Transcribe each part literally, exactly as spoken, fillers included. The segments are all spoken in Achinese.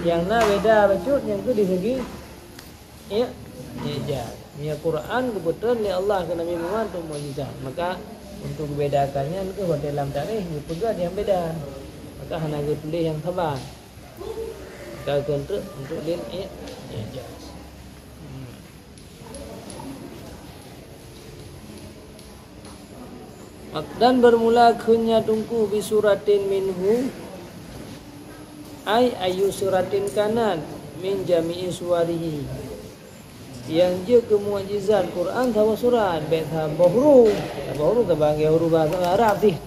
Nyang na beda bacut nyang keu di segi i-, i'jaz. Meunyoe Quran geubeuteun lé Allah keu Nabi Muhammad untuk mukjizat, maka untuk geubedakan nyan keuh watée lam tarikh geupeugah nyang beda. Maka hana geutuléh nyang saban. Maka keuh untuk, untuk lil i-, i'jaz. Hmm. Dan bermula kheun nyan Teungku bi suratin minhu, ai ayu suratin kanat min jami'i suwarihi. Nyang jeuet keu mukjizat Quran saboh surat, bék saboh huruf. Saboh huruf saban lagée huruf bahasa Arab sih.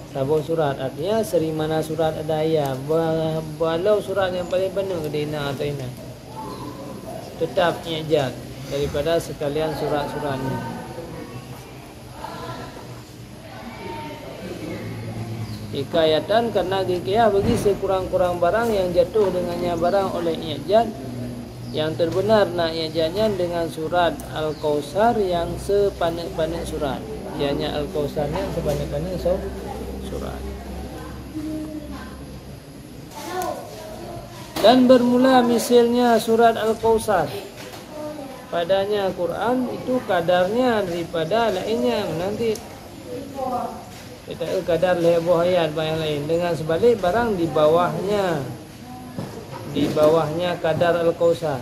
Saboh surat, artinya serimana surat ada ayat. Ba-, walau surat nyang paleng paneuk di na atau inan, teutap i'jaz daripada sekalian surat-surat nyan. Hikayatan, karena geukiyah bagi sekurang-kurang barang yang jatuh dengannya barang oleh i'jaz, yang terbenar na i'jaz nyan dengan surat Al-Kautsar yang sepaneuk-paneuk surat. Ianya Al-Kautsar nyan sepaneuk-paneuk su-, surat. Dan bermula misalnya surat Al-Kautsar. Padanya Quran itu kadarnya daripada lainnya, nanti kita, eh, kadar lhée boh ayat bak nyang lain. Dengan sebalik barang di bawahnya, di bawahnya kadar Al-Kautsar.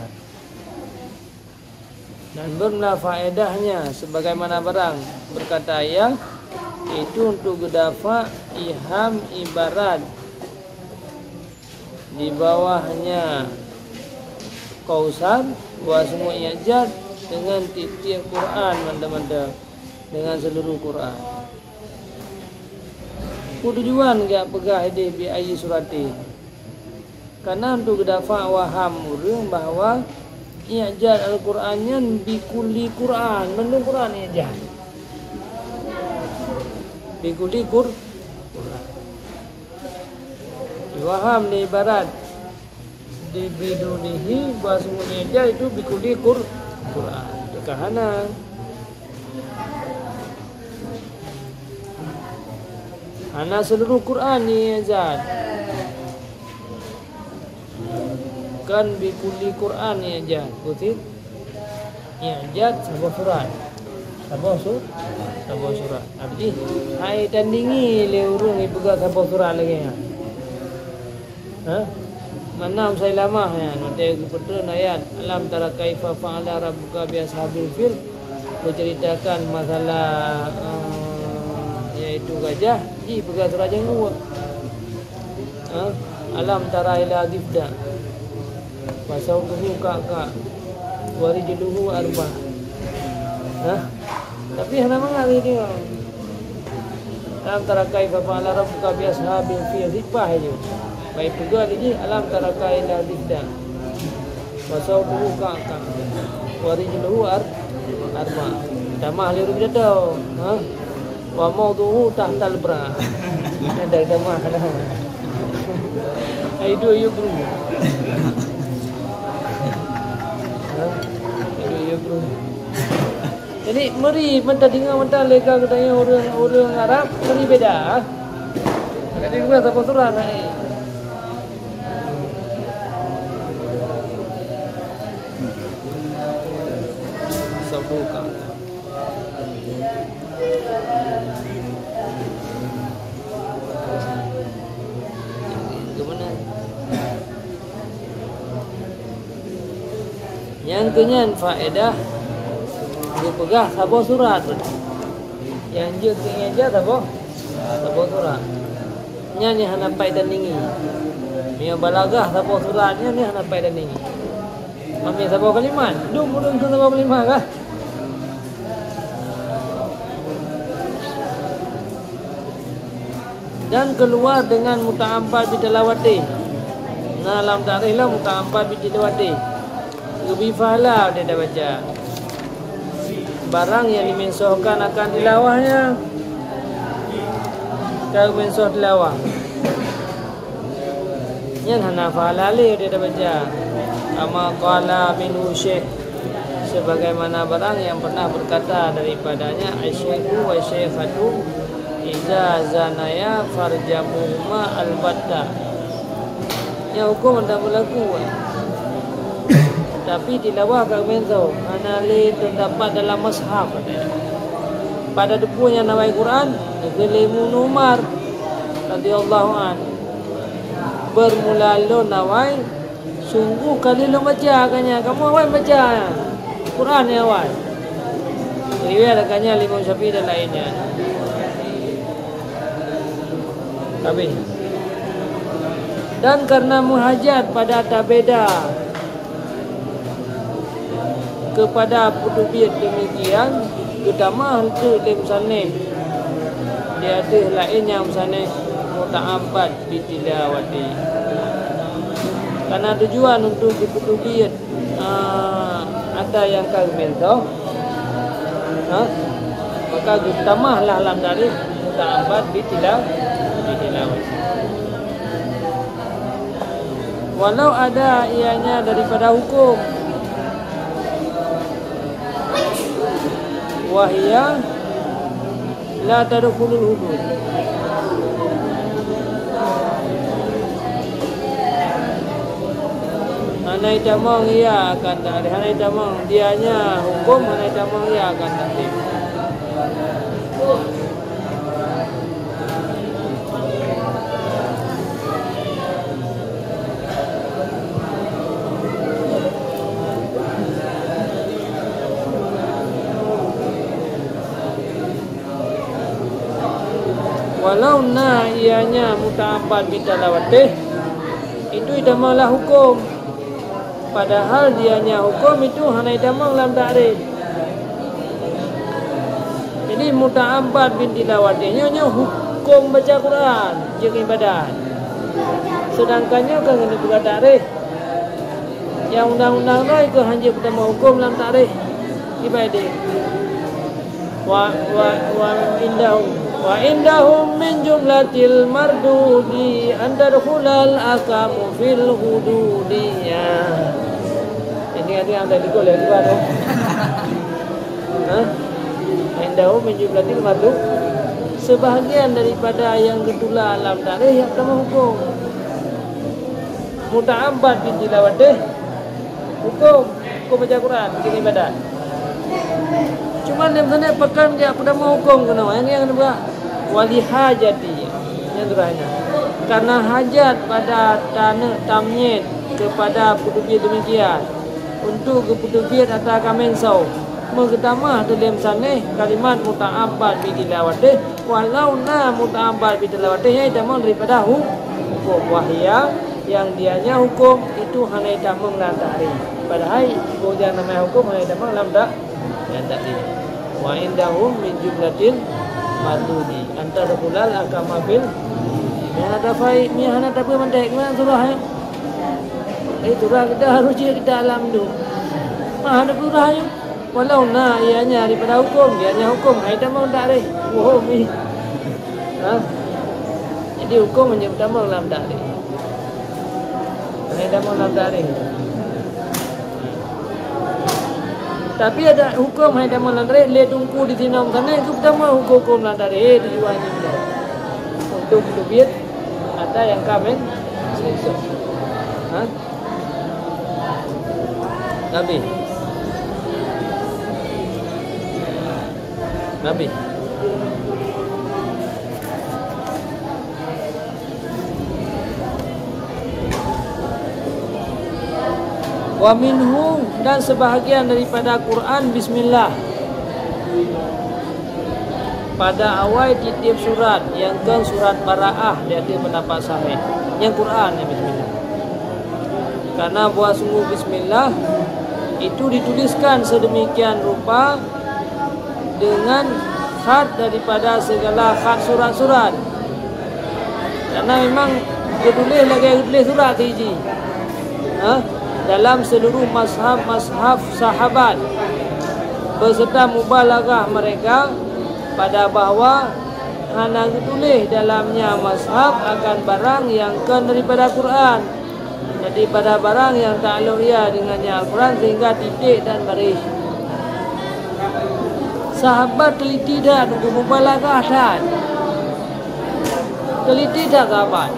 Dan bermula faedahnya sebagaimana barang berkata ia, itu untuk geudafa iham ibarat di bawahnya Kautsar, bahwa semua i'jaz dengan tiep-tiep Quran mantong-mantong, dengan seluruh Quran. Peue tujuan geujak peugah ideh bi ayyi suratin? Karena untuk geudafa waham ureuëng bahwa i'jaz Al-Quran nyan bi kulli Quran, mandum Quran i'jaz. Bi kulli Qur-, Quran. Waham lé ibarat di bidunihi, bahwa sungguhnya i'jaz itu bi kulli Qur-, Quran. Teuka hana. Hana seluruh Quran i'jaz. Kon bi kulli Quran i'jaz. Beutôi? I'jaz saboh surat. Saboh su-, saboh surat. Abdi hai tandingi lé ureuëng ipeugah saboh surat lagée nyan. Ha? Mana Musailamah nyan, watée geupeutrön ayat, "Alam tara kaifa fa'ala rabbuka bi ashabil fil," menceritakan masalah, eh, yaitu gajah, jipeugah surat janggut. Ha? "Alam tara ila dhifda, fasawtuhu ka'ka, wa rijluhu arba." Ha? Tapi hana mangat lé dia. "Alam tara kaifa fa'ala rabbuka bi ashabil fil." Sipah je. Baik peugah lé jih, "Alam tara kaifa dhifda, wa sawtuhu ka'ka, wa rijluhu ar-, arba." Tamah lé ureuëng pidato. Ha? "Wa mawduhu tahtal bra." Ada tamah dah. Ai dua yuk bro. Ha? Ai dua yuk bro. Jadi, meuri mantong deungoe mantong lé ka geutanyoe ureuëng, ureuëng Arab, meuri beda. Jadi, dua saboh surat, eh. Saboh ka. Gimana? Nyang keu nyan faedah geupeugah saboh surat. Nyang jeuet keu nyan jeuet saboh, saboh surat. Nyan nyang hana pai tandingi. Meunyoe balaghah saboh surat nyan, nyan hana pai tandingi. Mami saboh kalimat, dum ureuëng keu saboh kalimat kah? Dan keluar dengan muta'abbad bitilawati. Nah, lam takrif lah muta'abbad bitilawati. Geubri pahala watée tabaca. Barang nyang dimensohkan akan tilawahnya. Ka geumensoh tilawah. Nyan hana pahala lé watée tabaca. Kama qala minhu syekh. Sebagaimana barang yang pernah berkata daripadanya, "Asy-syaikhu wa syaikhatu iza zanaya farjamuhuma albatta." Nyang huköm hana beulaku. Tapi tilawah ka meuntô, hana lé teudapat dalam mushaf. Pada teupeu nyang awai Quran, geukheun lé Ibnu Umar radhiyallahu anhu. Beurmula lôn awai, sungguh ka lheueh lôn baca, ka nyan, kamoe awai baca Quran nyang awai. Riwayat ka nyan lé Imam Syafi'i dan lainnya. Habis. Dan karena meuhajat pada tabeda kepada peuteubiet demikian, geutamah teuk lé musannif di ateueh laén nyang musannif muta'abbad bitilawati. Karena tujuan untuk geupeuteubiet, ah, ata nyang ka geumintoh, ha? Maka geutamahlah lam tarikh muta'abbad bitila-, bitilawati. Walau ada ianya daripada huköm. Wahia la tadkhulul hudud. Hana itamong ia akan takrif, hana itamong dianya huköm, hana itamong ia akan takrif. Walau na ianya muta'abbad bitilawatih, itu itamonglah huköm. Padahal dianya huköm itu hana itamong lam takrif. Jadi, muta'abbad bitilawatih nyoe, nyoe huköm baca Quran, jeuet ibadat. Sedangkan nyoe ka ngon peugah takrif. Nyang undang-undang nyoe keuh hana jeuet peutamong huköm lam takrif. Ibadat. Wa, wa, wa indahum, wa indahum min jumlatil mardudi an tadkhulal ahkamu fil hududi. Ya. Ini ada yang dari gol ya, dua tu. Hah? Indahum min jumlatil mardud. Sebahagian daripada yang geutulak lam takrif nyang peutamong huköm. Muta'abbad bitilawatih, huköm, huköm baca Quran, bikin ibadat. Cuma lé musannif pakon jak peutamong huköm keunoe, nyang, nyang neupeugah, walihajati, nyang teupeugah nyan. Karena hajat pada taneuk tamyiz kepada peuteubiet demikian, untuk geupeuteubiet ata ka meuntô, meugeutamah teuk lé musannif kalimat muta'abbad bitilawatih, walau na muta'abbad bitilawatih nyang itamong daripada hu-, huköm. Wahia, yang dianya huköm itu hana itamong lam takrif. Padahai, boh nyang namanya huköm hana itamong lam ta-, lam takrif. Wa indahum min jumlatil mardudi an tadkhulal ahkama fil. Meuhana tafai, meuhana tapeue mantek, gimana surah, eh? Eh, surah kita harus je kita alam tu. Meuhana surah, eh? Walau na ianya daripada huköm, ianya huköm, hai tamong takrif. Bohong ni. Ha? Jadi, huköm hanya tamong lam takrif. Hai tamong lam takrif. Tapi ada huköm hai tamong lam takrif, lé teungku di sinoe sana, itu tamong huköm-huköm lam takrif, eh, tujuan ni. Untuk teubiet ata nyang ka meuntô. Ha? Nabi. Nabi. Wa minhu, dan sebahagian daripada Quran bismillah. Pada awai tieb-tieb surat, nyang kon surat Baraah, di ateueh pendapat sahih. Nyang Quran nyang bismillah. Karena bahwa sungguh bismillah itu dituliskan sedemikian rupa dengan khat daripada segala khat surat-surat. Karena memang geutuléh lagèe geutuléh surat siji. Ha? Dalam seluruh mazhab-mazhab sahabat, beserta mubalaghah mereka pada bahwa hana geutuléh dalamnya mazhab akan barang nyang kon daripada Quran. Jadi, pada barang nyang taklok ia dengan nyang Al-Quran sehingga titik dan baris. Sahabat teliti that, mubalaghah that. Teliti that sahabat.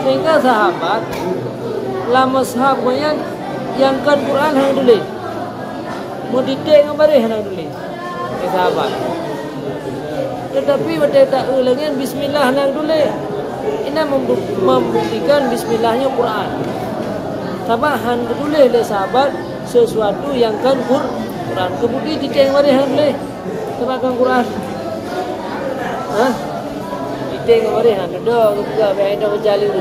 Sehingga sahabat lam mushaf gobnyan nyang kon Quran hana tuléh. Meuditée ngon baréh hana tuléh lé sahabat. Teutapi watée ta-eu lagée nyan bismillah hana tuléh. Inan membu-, membuktikan bismillah nyoe Quran. Sabab hana tuléh lé sahabat sesuatu nyang kon Qur-, Quran. Keubukti ditée ngon baréh hana tuléh. Teumakan Quran. Hah? Iteng keumareh, ha, dudoe geupeugah, bèk ai droe beucaleuh.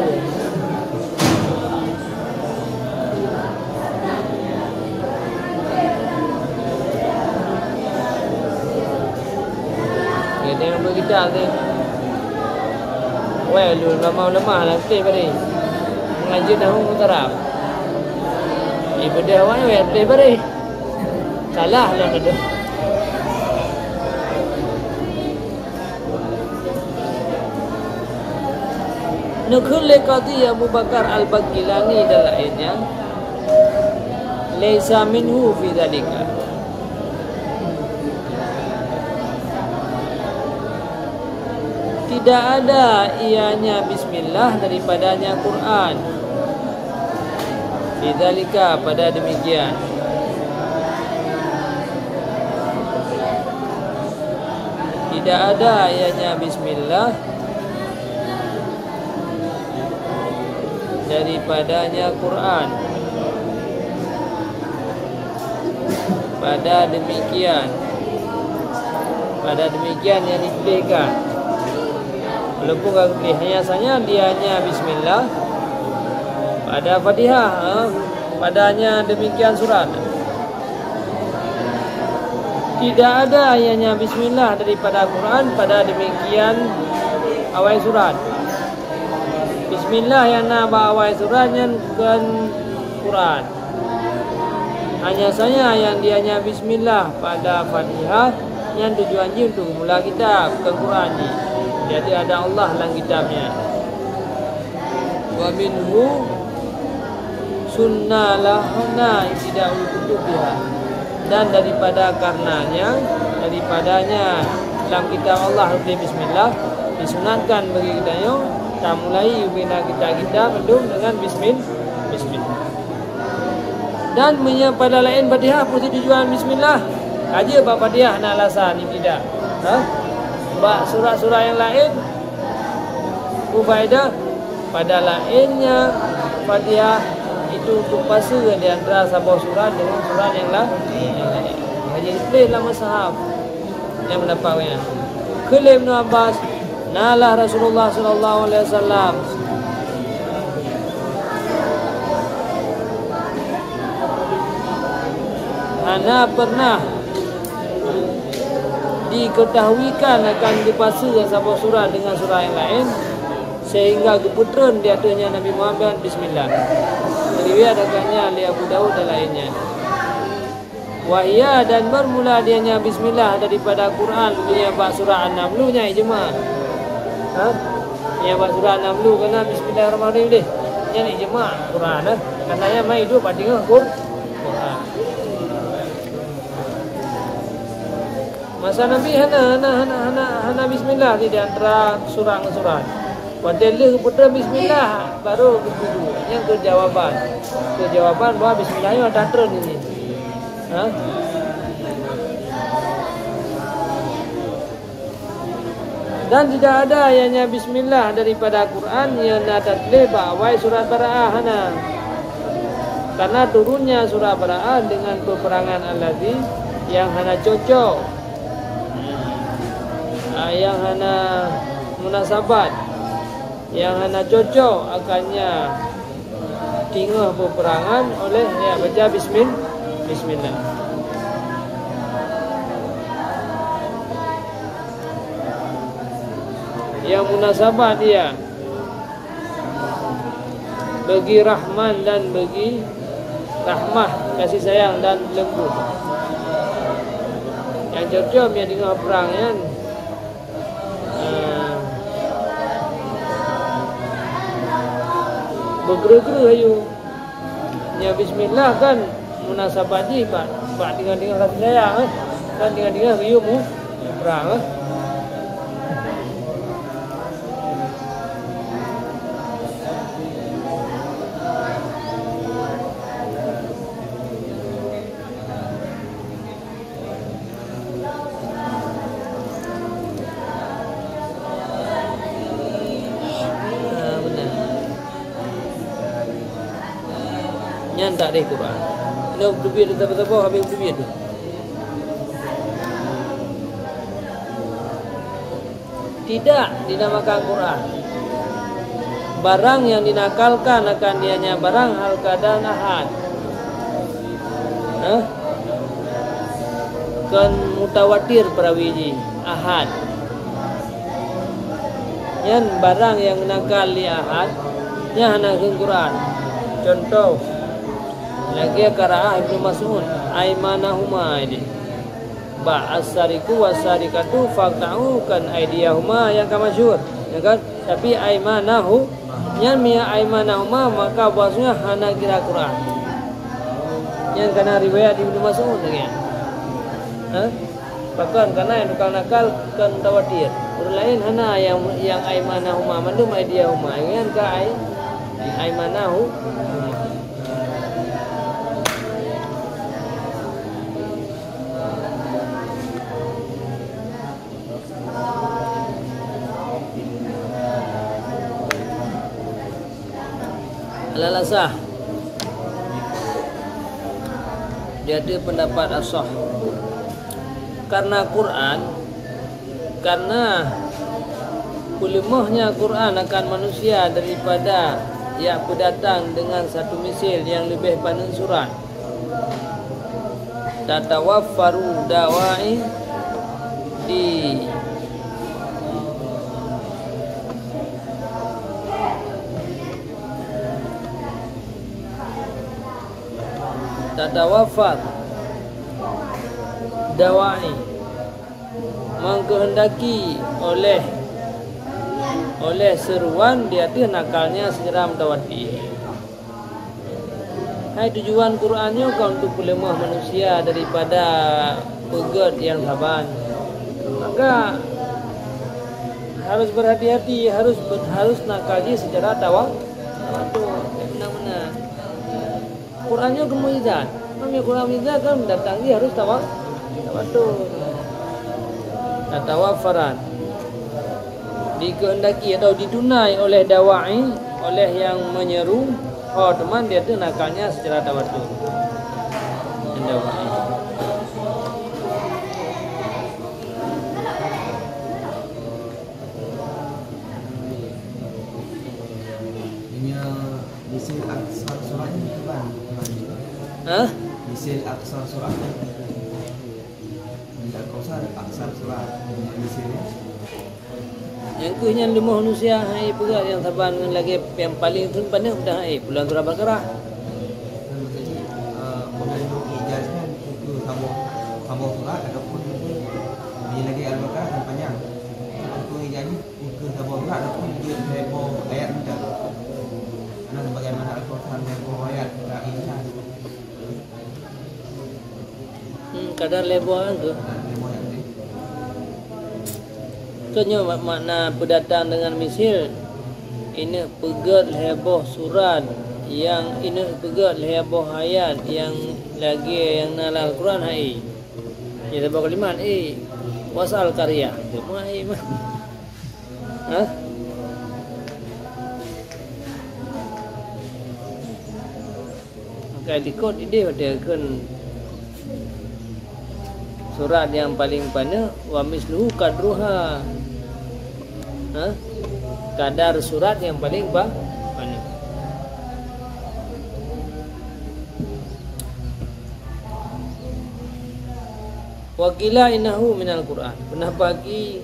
Ya, tengok beukitab tu. Weh, lu lemah-lemah lah, beutôi bari. Mengaji nahu mutarab. Ibadah awak weh, beutôi bari. Salah lah tu. Neukheun lé Qadhi Abu Bakar Al-Baqilani dan lainnya, "Laisa minhu fi dzalika." Tidak ada ianya bismillah daripadanya Quran. Fi dzalika, pada demikian. Tidak ada ianya bismillah daripadanya Quran. Pada demikian, pada demikian nyang dituléh ka. Walaupun ka geutuléh, hanya saja dianya bismillah pada Fatihah, ha? Padanya demikian surat. Tidak ada ianya bismillah daripada Quran pada demikian awai surat. Bismillah nyang na bak awai surat nyan kon Quran. Hanya saja nyang dianya bismillah pada Fatihah nyan tujuan jih untuk mula kitab, kon Quran jih. Jadi ada Allah lam kitab nyan. Wa minhu sunnah lana ibtida'ul kutub biha. Dan daripada karenanya, daripadanya lam kitab Allah tuléh bismillah, disunatkan bagi geutanyoe tamulai bina kitab-kitab mandum dengan bismil-, bismillah. Dan meunyoe pada laén Fatihah pun tujuan bismillah, ka jeuet bak Fatihah na alasan ibtida. Ha? Bak surat-surat nyang laén, mufaedah, pada laénnya Fatihah itu untuk paseue di antara saboh surat dengan surat nyang la-, nyang laén. Hanya dituléh lam mushaf. Nyang pendapat nyan. Kheun lé Ibnu Abbas, nalah Rasulullah sallallahu alaihi wasallam hana pernah diketahuikan akan geupaseue saboh surat dengan surat nyang laén, sehingga geupeutreun di ateueh nyan Nabi Muhammad, bismillah. Riwayat akan nyan lé Abu Daud dan lainnya. Wahya dan bermula dianya bismillah daripada Quran, meunyoe bak surat An-Namlu nyan ijma. Ha? Meunyoe bak surat An-Namlu kana bismillahirrahmanirrahim deh. Nyan ijma Quran, ha? Karena nyan mai duek bak teungoh Qur-, Quran. Masa Nabi hana, hana, hana, hana, hana bismillah di antara surat ngon surat. Watèe lheueh geupeutreun bismillah, baru geupeutreun. Nyan keuh jawaban. Keuh jawaban bahwa bismillah nyoe that treun ini. Ha? Dan tidak ada ianya bismillah daripada Quran nyang na tatuléh bak awai surat Bara'ah, hana. Karena turunnya surat Bara'ah dengan peperangan allazi yang hana cocok, ah, yang hana munasabat, yang hana cocok akannya teungoh peperangan oleh ya baca bismil-, bismillah. Yang munasabat dia bagi Rahman dan bagi Rahmah, kasih sayang dan lembut. Nyang cocok ya teungoh perang nyan, ah, beugreue-greue ayue. Nyan bismillah kan munasabat jih bak, bak teungoh-teungoh kasih sayang, eh. Kan teungoh-teungoh geuyue mu-, muprang, eh. Tak ada Quran. Ina teubiet saboh-saboh habéh teubiet tu. Tidak dinamakan Quran. Barang yang dinakalkan akan dianya barang hal keadaan ahad. Hah? Kon mutawatir perawi jih, ahad. Nyan barang nyang nakal lé ahad, nyan hana kheun Quran. Contoh, lagée qiraah Ibnu Mas'ud, "Aimanahuma" ini. Ba as-sariqu was-sariqatu faqta'u kan aidiyahuma nyang ka masyhur, ya kan? Tapi aimanahu, nyan mia aimanahuma maka bahwasanya hana kira Quran. Nyan kana riwayat Ibnu Mas'ud lagée nyan. Ha? Pakon kana nyang tukang nakal kon mutawatir. Ureuëng laén hana nyang, nyang aimanahuma, mandum aidiyahuma. Nyan ka ai, aimanahu. Alal asah, di ateueh pendapat asah. Karena Quran, karena peuleumohnya Quran akan manusia daripada jak peudatang dengan satu misil yang lebih paneuk surat. Tatawaffaru dawa'i di tatawaffar dawa'i mengkehendaki oleh oleh seruan di ateueh nakalnya secara mutawatir. Hai tujuan Quran nyoe ka untuk peuleumoh manusia daripada peugét nyang saban. Maka harus berhati-hati, harus harus nakal jih secara tawa-, tawatur. Meunan-meunan. Quran nyoe keu mukjizat. Meunyoe Quran mukjizat kan datang jih harus tawa-, tawatur. Tatawaffaran. Dikehendaki atau ditunai oleh dawa'i, oleh yang menyeru, ho teuma di ateueh nakalnya secara tawatur. Dawa'i. Misil aksar surat ni bukan, bukan. Hah? Misil aksar surat ni. Misil aksar, aksar surat. Misil ni. Nyang keuh nyan leumoh manusia hai peugah nyang saban ngon lagée nyang paleng thon paneuk dah hai bulan Surah Baqarah. Jadi, eh, mengandung ijaz kan itu saboh, saboh surat ataupun itu dia lagi Al-Baqarah kan panjang. Itu ijaz ni Ukeue saboh brat ataupun jeuet lhée boh ayat mantong. Karena sebagaimana Al-Quran lhée boh ayat, ka ingat. Hmm, kadar lhée boh ayat tu. Nah, lhée boh ayat tu. Kon nyoe mak-, makna peudatang deungon misil, ineuk peugét lhée boh surat, nyang ineuk peugét lhée boh ayat nyang lagée nyang na lam Al-Quran hai. Nyan saboh kalimat, eh, wasal karya. Cuma, eh, mah. Hah? Maka likot idéh watée kheun surat nyang paleng paneuk, wa misluhu qadruha. Hah? Kadar surat nyang paleng pa-, paneuk. Wa qila innahu minal Qur'an. Pendapat ki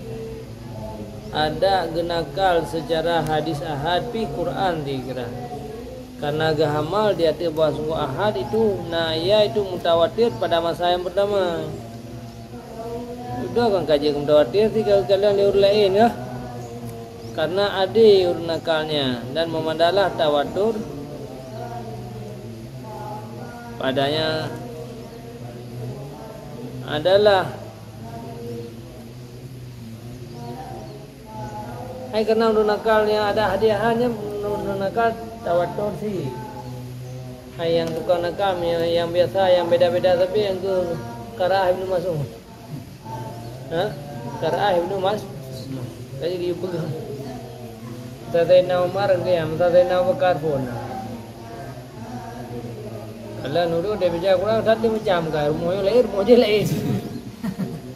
ada geunakal secara hadis ahad pih Qur'an dikira. Karena geuhamal di ateueh bahwa sungguh ahad itu na yaitu mutawatir pada masa yang pertama. Udah kan kaji mutawatir tiga kali lé ureueng laén ya. Karena ade ureueng nakalnya dan memadalah tawatur padanya adalah Hai keunan ureueng nakal nyang ada hadiah nyan ureueng nakal tawatur si. Hai nyang tukang nakal nyang, nyang biasa nyang beda-beda tapi nyang keu qiraah Ibnu Mas'ud. Ha? Qiraah Ibnu Mas. Tadi dia pegang. Saidina Umar ke yang Saidina Abu Bakar pun. Lah nurut dia baca Quran, satu macam kan. Rumoh nyoe laén, rumoh jih laén.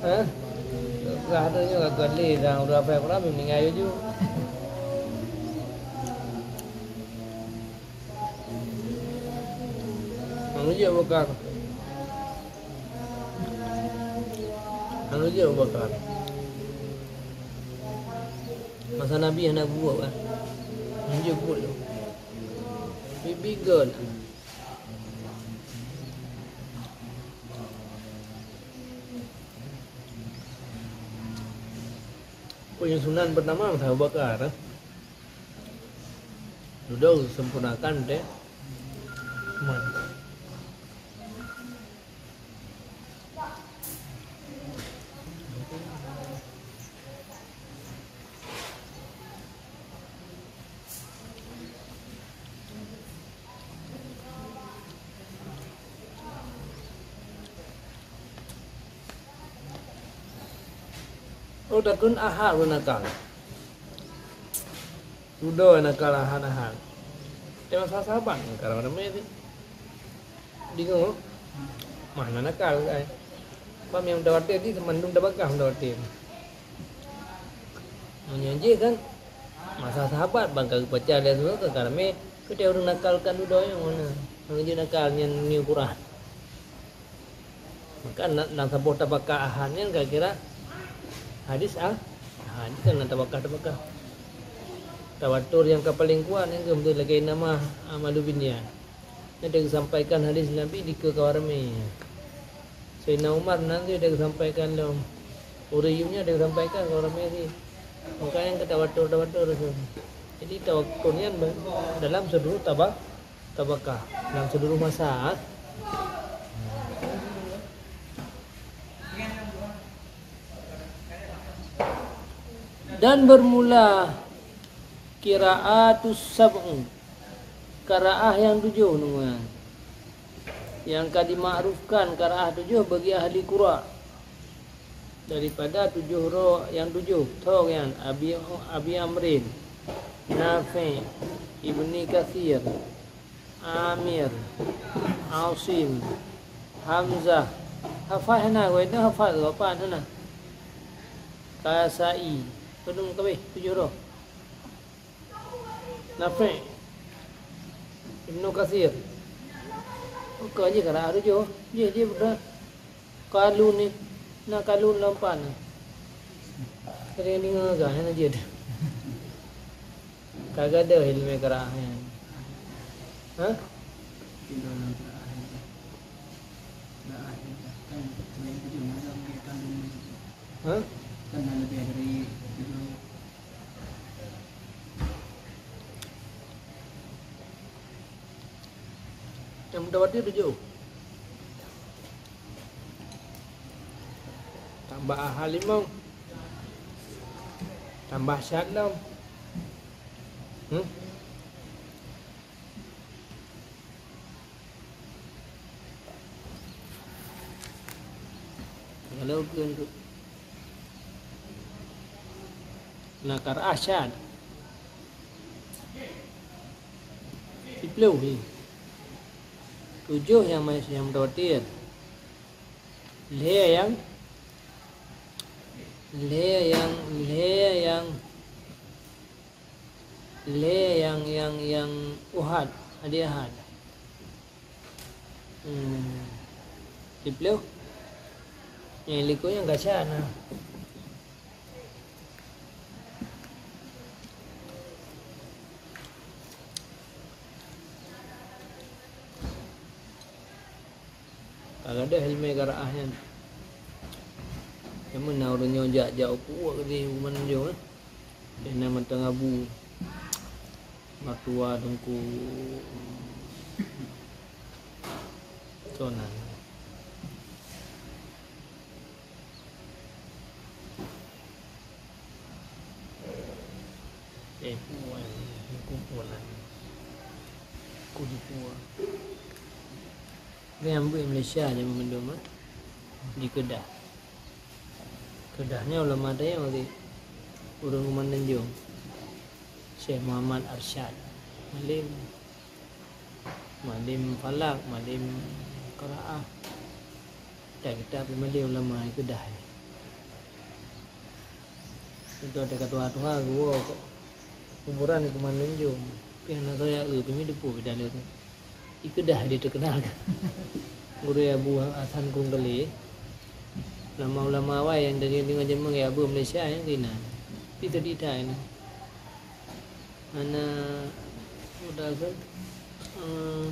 Ha? Lah tu nyoe ka kuat lé, dah ureueng hafai Quran, meuninggai ju. Manusia bukan. Manusia bukan. Masa Nabi hana buet kan? Manusia buet tu. Bibi gol. Penyusunan pertama masa Abu Bakar, eh. Dudoe sempurnakan teh. Man. Oh, takheun Ahad ulôn nakal. Dudoe nakal Ahad-Ahad. Teuma sahabat nakal ramé sih. Bingung. Mana nakal, kan? Bak nyang mutawatir di mandum tabakah mutawatir. Meunyoe jih kan masa sahabat bang ka geubaca lé Rasulullah ka ramé, keu ureueng nakal kan dudoe nyang mana? Meunyoe nakal nyan nyoe Quran. Maka na-, na saboh tabakah Ahad nyan kira-kira hadis ah, Ahad kan na tabakah-tabakah. Tawatur nyang ka paleng kuat nyan keuh beutôi lagée nama Ahmadu bin Yan. Nyan teusampaikan hadis Nabi di keu kawan ramé. Saidina Umar nan tu teusampaikan lom. Ureueng nyan teusampaikan kawan ramé sih. Maka nyang keu tawatur-tawatur tu. Jadi tawatur nyan dalam seluruh taba-, tabakah, dalam seluruh masa. Dan bermula qiraatus sab'u, qiraah nyang tujoh nyan. Nyang ka dimakrufkan qiraah tujoh bagi ahli qura. Daripada tujoh droe nyang tujoh, tho nyan Abi, Abi Amrin, Nafi', Ibni Katsir, Amir, Asim, Hamzah. Hafal hana, wai na hafal, apa hana? Kasai. Penuh kabeh tujoh droe. Nafi', Ibnu Katsir. Bukan je qiraah tujoh. Je, je betul. Qalun ni. Na Qalun lam pan. Sering dengar kan, hana jeuet. Ka gadôh ilmu qiraah nyan. Ha? Ha? Nyang mutawatir tujoh. Tambah ahad limong. Tambah syad lom. Hmm? Kalau ke untuk nakar asyad. Siplôh ni. Tujoh nyang ma-, nyang mutawatir. Lhèe nyang, lhèe nyang, lhèe nyang, lhèe nyang, nyang, nyang uhad, hadis ahad. Hmm. Siplôh. Nyang likôt nyang ka syad na. Ka gadôh ilmu qiraah nyan. Nyang meunan ureueng nyoe jak-jak u kuwak di Rumanjong, eh. Di na mantong abu. Mertua teungku. Sonan. Eh, puan, kupulan. Kudukuwa. Nyang buet Malaysia je mandum, eh. Di Kedah. Kedah nyoe ulama tayang lagi. Ureueng Rumanjong. Syekh Muhammad Arsyad. Alim. Malem falak, malem qiraah. Kitab-kitab malem ulama nyang keudah. Contoh teuka tuha-tuha geuwoe kuburan keu mandum jom. Pih hana soe jak eu, pih mi deupue bidaleu tu. Ikeudah di terkenal kan. Gurée Abu Hasan Krueng Galeh. Ulama-ulama awai nyang dari deungon jameun ya Abu Malaysia nyang keunan. Itu di itai na. Hana udah ke? Eh,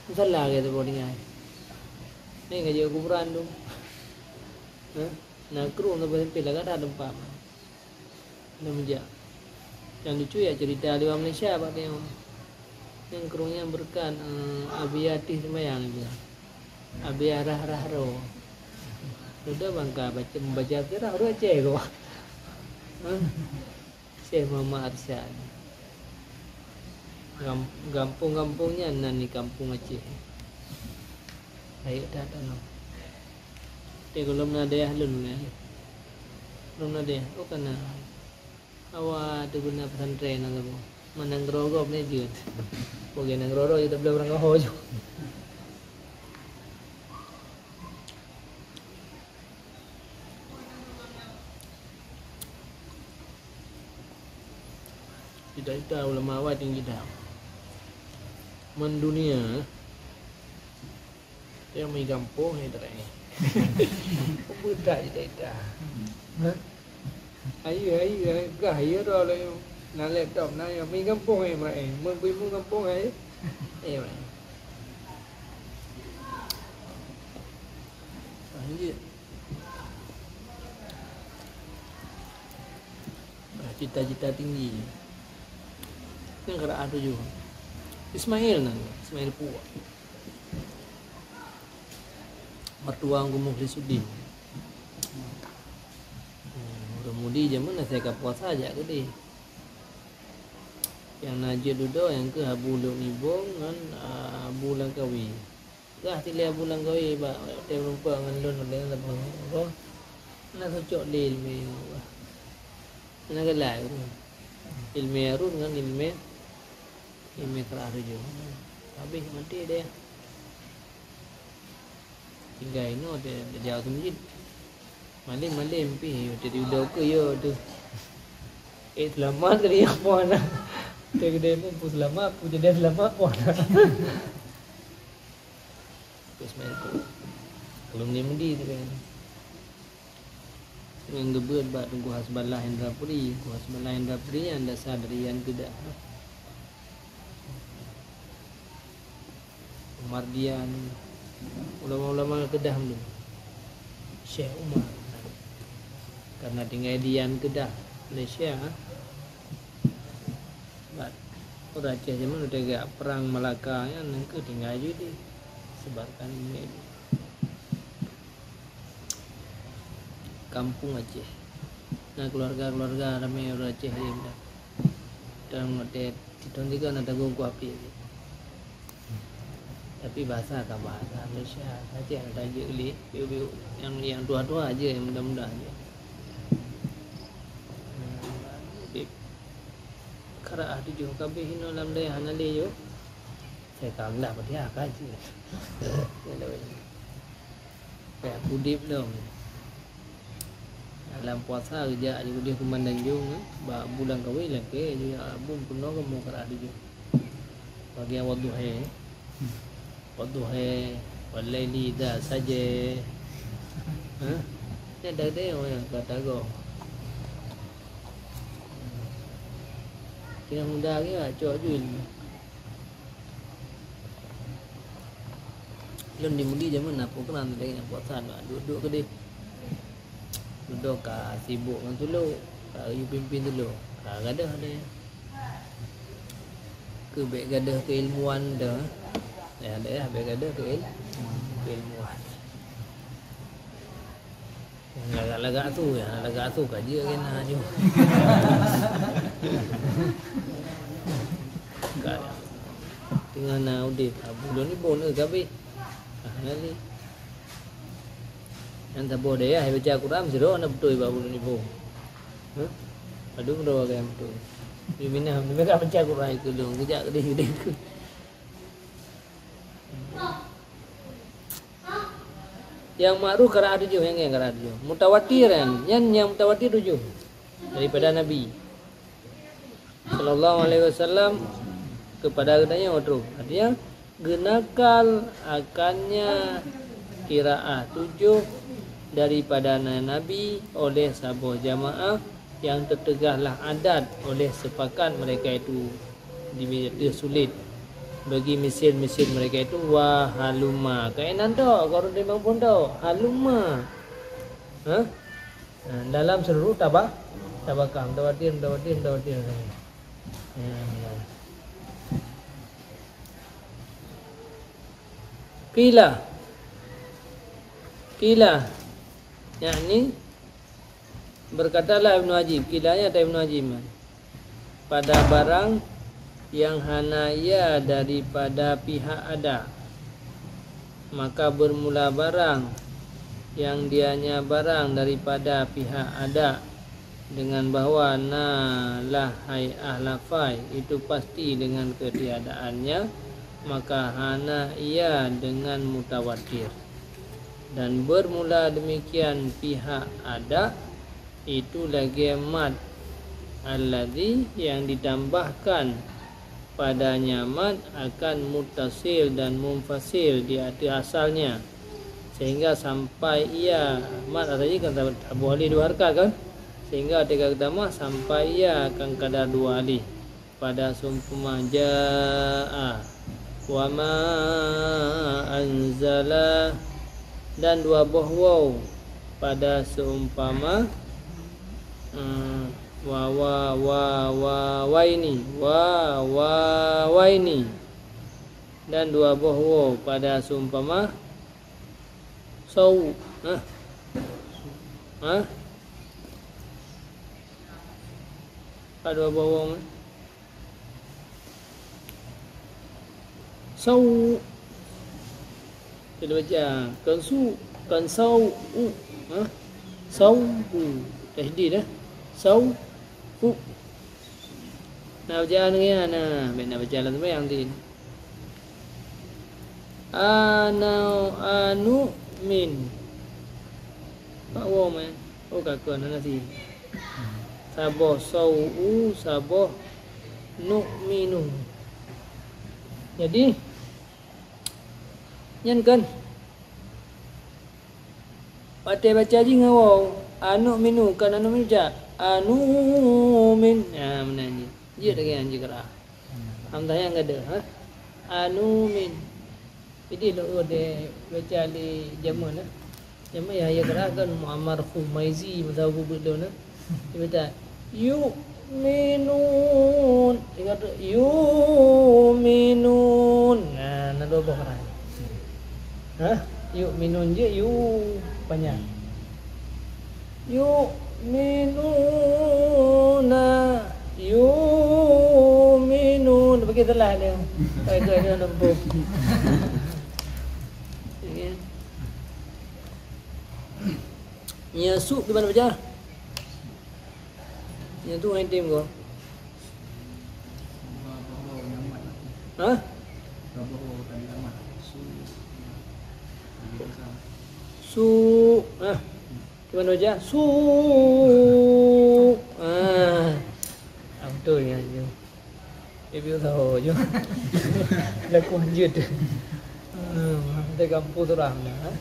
musala ke tu tinggai. Ni ngaji kuburan tu. Hah? Na krueng tu sampai lagak dah tempat. Hana meujak. Nyang lucu ya cerita di luwa Malaysia bak tanyoe. Nyang krueng nyan beureukat, eh, Abi Atih seumayang itu. Abi arah-arah ro. Sudah bangka baca, membaca sirah ureueng Aceh ko. Hah? Syekh Muhammad Arsyad. Gam-, gampông-gampông nyan nan di kampung Aceh. Rayeuk that tanoh. Tapi gohlom na dayah lôn ulée. Gohlom na dayah, oh kana. Awak tu guna pesantren na saboh. Mana ngerogob ni jeuet. Bagi na ngerogob je tak boleh orang kau jauh. Cita-cita ulama awai tinggi dah. Mendunia. Dia mui gampông hai terai. Bedak cita-cita. Ayu, ayu, gah ya dah lah. Nak laptop nak ya mui gampông hai merai. Mun bui mu gampông hai. Eh merai. Lanjut. Cita-cita tinggi. Nyang keurak tuju. Ismail nan, Ismail Puak. Mertua Ungku Mukhlisuddin. Hmm, ureueng Mudi jameun na saya ka puasa jak keudeh. Nyang na jeuet dudoe nyang keuh Abu Luk Nibong ngon, ah, Abu Langkawi. Gah tilée Abu Langkawi bak watée meureumpok ngon lôn lé saboh roh. Na cocok lé ileumé nyoe bah. Na galak ureueng. Ileumé Arut ngon ileumé, ileumé Qiraah tujoh. Habéh maté deh. Tinggai inoe teuh, teujaweub keu meuseujid. Malem-malem pih, teuh di udoe keu yo teuh. Eh, seulamat keu dia, po na. Teuh keudeh pun, pun seulamat, pun jadi seulamat, po na. Ismail tu. Alumni Mudi tu kan. Nyang geubeuet bak Teungku Hasballah Indrapuri. Teungku Hasballah Indrapuri nyan dasar dari Yan Keudah. Umar Dian, ulama-ulama Keudah dulu. Syekh Umar. Karena tinggai di Yan Keudah, Malaysia. Bak ureueng Aceh jameun watée geujak perang Malaka nyan, nyan keuh tinggai ju di sebarkan ilmu. Kampung Aceh. Na keuluwarga-keuluwarga ramé ureueng Aceh di meunan. Dan watée sithon tiga na tagoe kuah pie. Tapi bahasa ka bahasa Malaysia. Aceh na tajeuek lé, biu-biu nyang, nyang tuha-tuha aja, nyang muda-muda aja. Udép. Qiraah tujoh kabeh inoe lam dayah hana lé yo. Saya ka meulah padiah ka jeuet. Kayak udép dong. Lam puasa geujak jih udép keumandan jong, eh, bak bulan kawin lakée jih, ah, bum keunoe kamoe qiraah tujoh. Bagian wadduha. Wadduha, wal laili idza saja. Ha? Nyan dah ada orang kata go. Kena muda ke, cok ju ilmu. Lôn di Mudi jameun na program lagée nyang puasa, duek-duek keudeh. Dudoe ka sibok ngon tulok, ka geuyue pimpin tulok, ka gadôh deh. Keu bék gadôh keuilmuan deh. Ya deh, bék gadôh keuil-, keuilmuan. Lagak-lagak tu, ya, lagak tu ka jeuet keunan nyoe. Ka, teungoh na udép, Abu Lôn Ibon, eh, ka abéh. Ah, nyan lé. Nyan saboh dayah baca Quran, sidroe hana beutôi bak Abu Lôn Ibon. Hah? Padub droe nyang beutôi. Di Minah, di Minah baca Quran keu lôn, geujak keudeh-keudeh. Nyang ma'ruf qiraah tujoh, nyang ngieng qiraah tujoh. Mutawatir nyan, nyan nyang mutawatir tujoh daripada Nabi sallallahu alaihi wasallam kepada geutanyoe troh. Artinya, geunakal akannya qiraah tujoh daripada na-, Nabi oleh saboh jamaah nyang teuteugahlah adat oleh sepakat mereka itu di ateueh sulet. Bagi misil-misil mereka itu, wa halumma. Kainan tu, kalau limong pun tu, halumma. Ha? Ha, dalam seluruh taba-, tabaqah, mutawatir, mutawatir, mutawatir. Ya, ya. Qila. Qila. Yakni, berkatalah Ibnu Ajib, qila nyan ata Ibnu Ajib, pada barang yang hana ia daripada pihak ada, maka bermula barang yang dianya barang daripada pihak ada dengan bahwa na lah hai'ah lafai itu pasti dengan ketiadaannya, maka hana ia dengan mutawatir. Dan bermula demikian pihak ada itu lagée mad alladzi yang ditambahkan padanya mad akan muttasil dan munfasil di ateueh asalnya, sehingga sampai ia, mad asal jih kan taboh alih dua harkat kan, sehingga teuka geutamah sampai ia akan kadar dua alih pada seumpama jaa, wa ma anzala, dan dua boh waw pada seumpama, eh, wa, wa, wa, wa, waini, wa, wa, waini, dan dua boh waw pada seumpama sau, ha? Ha? Pada dua boh waw, eh? Sau. Kita baca, kan su, kan sau, u, ha? Sau, u. Tasydid, eh? Sau, u. Nak baca anu ya, nah, baik nak baca lam sembahyang nanti. Ana, anu, min. Pak wo meh. Oh, kakon, hana si. Saboh sau, saboh nu'minu. Jadi, nyan kan. Watée baca jih ngon waw, anu'minu, kan anu'minu jak. Anu'min. Ha, meunan jih. Jeuet lagée nyan jih qiraah. Hamzah nyang gadeuh, ha? Anu'min. Jadi, lôn deh baca lé jameun, ha? Jameun ya, ya qiraah kan Muammar Khumaizi, masa buet lôn, ha? Dia baca, yu'minun. Ingat tu, yu'minun. Nah, na dua boh qiraah. Ha? Yu'minun je, yu panjang. Yu'minuna, yu'minun. Bagi telah dia. Baik, dia nampak. Ya. Nya su di mana baca? Nya tu ngon item ko. Ha? Su. Ha. Di mana baca? Su. Ha. Ah, betul nya. Ibu tahu je. Laku lanjut. Hmm, ada kampung seorang dah.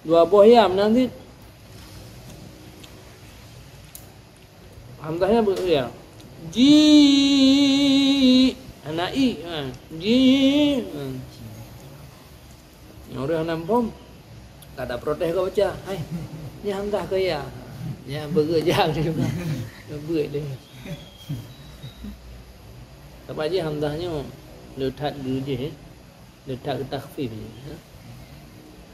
Dua boh ya meunan cit. Hamzahnya ber-, ya. Ji. Hana i. Ha. Ji. Ha. Nyang ureueng hana muphom, ka taprotes ka baca, "Hai, nyan hamzah keu ya?" Nyan beureuja juga. Beureuja. Tapi jih hamzah nyoe le that geu jih, eh. Le that geu takhfif jih, eh.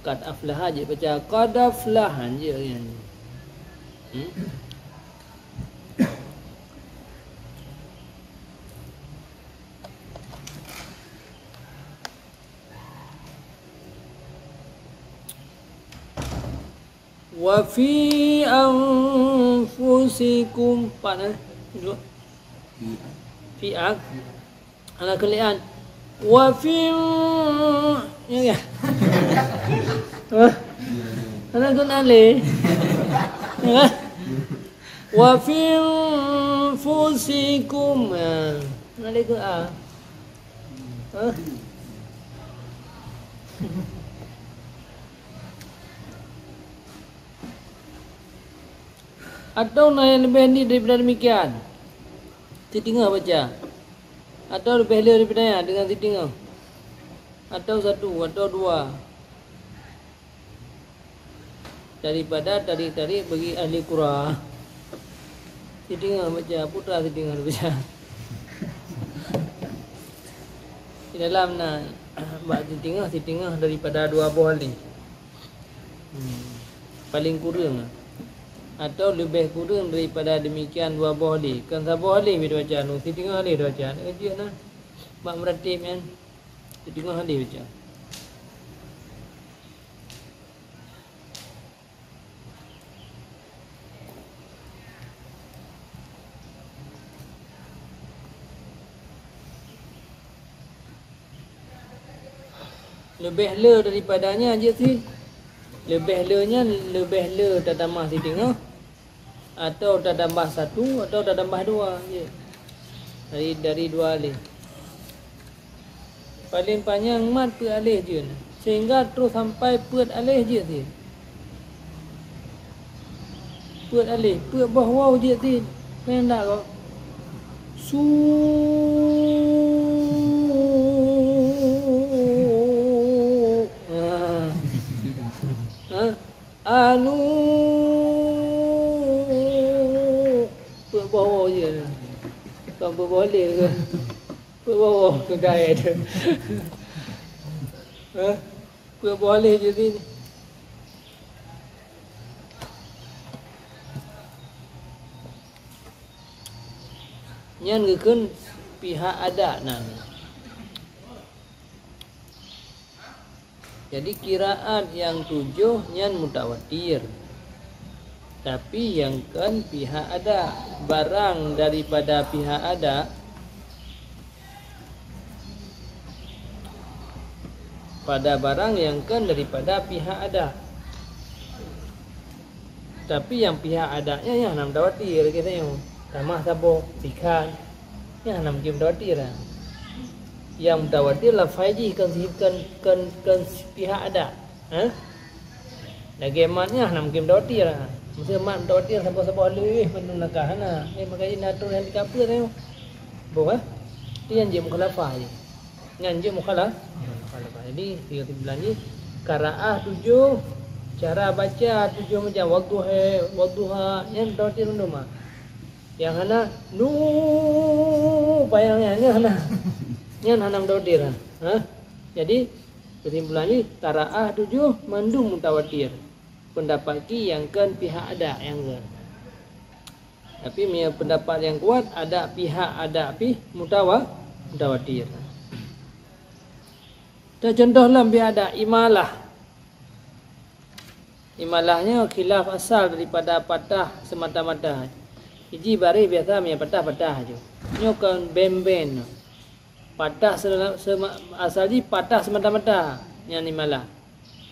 Qad aflaha jih baca qad aflaha jih nyan. Hmm? Wa fi anfusikum, pat, eh? Dua. Fi'ak. Hana keulian. Wa fi, ya, ya. Hah? Hana keulian lé. Hah? Wa fi anfusikum. Ha. Hana lé keu a. Hah? Atau na nyang leubeh ni daripada demikian? Siteungoh baca. Atau leubeh le daripada nyan dengan siteungoh? Atau satu, atau dua? Daripada tarik-tarik bagi ahli qura. Siteungoh baca, putra siteungoh baca. Di dalam na bak siteungoh, siteungoh daripada dua boh lé. Hmm. Paling kureueng. Atau leubeh kureueng daripada demikian dua boh lé. Kan saboh lé beda baca, nu siteungoh lé baca. Jeuet na. Bak meuratéb nyan. Siteungoh lé baca. Leubeh le daripada nyan jeuet sit. Leubeh le nyan, leubeh le tatamah siteungoh, atau tatamah satu, atau tatamah dua, jeuet. Dari, dari dua aleh. Paléng panyang mat peuet aleh jeuet, sehingga troh sampai peuet aleh jeuet sit. Peuet aleh, peuet boh waw jeuet sit. Peue nyang dak kok? Su. Ha. Ha? Anu. Peuet boh waw jeuet. Kon peuet boh aleh ke? Peuet boh waw keu gaet. Ha? Peuet boh aleh jeuet sit. Nyan geukheun pihak adak nan. Jadi, qiraat nyang tujoh nyan mutawatir. Tapi nyang kon pihak adak, barang daripada pihak adak, pada barang nyang kon daripada pihak adak. Tapi nyang pihak adak nyan, nyan hana mutawatir lagèe tanyoe. Tamah saboh, sikhan. Nyan hana mungken mutawatir, ha. Nyang mutawatir lafai jih kon si-, kon, kon pihak adak. Ha? Lagèe mat nyan hana mungken mutawatir, ha. Meusé mat mutawatir saboh-saboh aleh mandum langkah, hana. Eh, maka jih na troh nyang dikapeue tanyoe. Boh, ha? Nyan jeuet mukhalafah jih. Nyan jeuet mukhala-, mukhalafah. Jadi, tiga kesimpulan jih, qiraah tujoh, cara baca tujoh macam, wadduha, wadduha, nyan mutawatir mandum, ha. Nyang hana, nu, payang nyan, nyan hana. Nyan hana mutawatir, ha. Ha? Jadi, kesimpulan jih, qiraah tujoh mandum mutawatir. Pendapat ki nyang kon pihak adak nyang kon. Tapi meunyoe pendapat nyang kuat, adak pihak adak pih mutawa-, mutawatir. Teucontoh lom pihak adak, imalah. Imalah nyoe khilaf asal daripada patah semata-mata. Iji baréh biasa meunyoe patah, patah aju. Nyoe kon ben-ben. Patah se-, sema-, asal jih patah semata-mata, nyan imalah.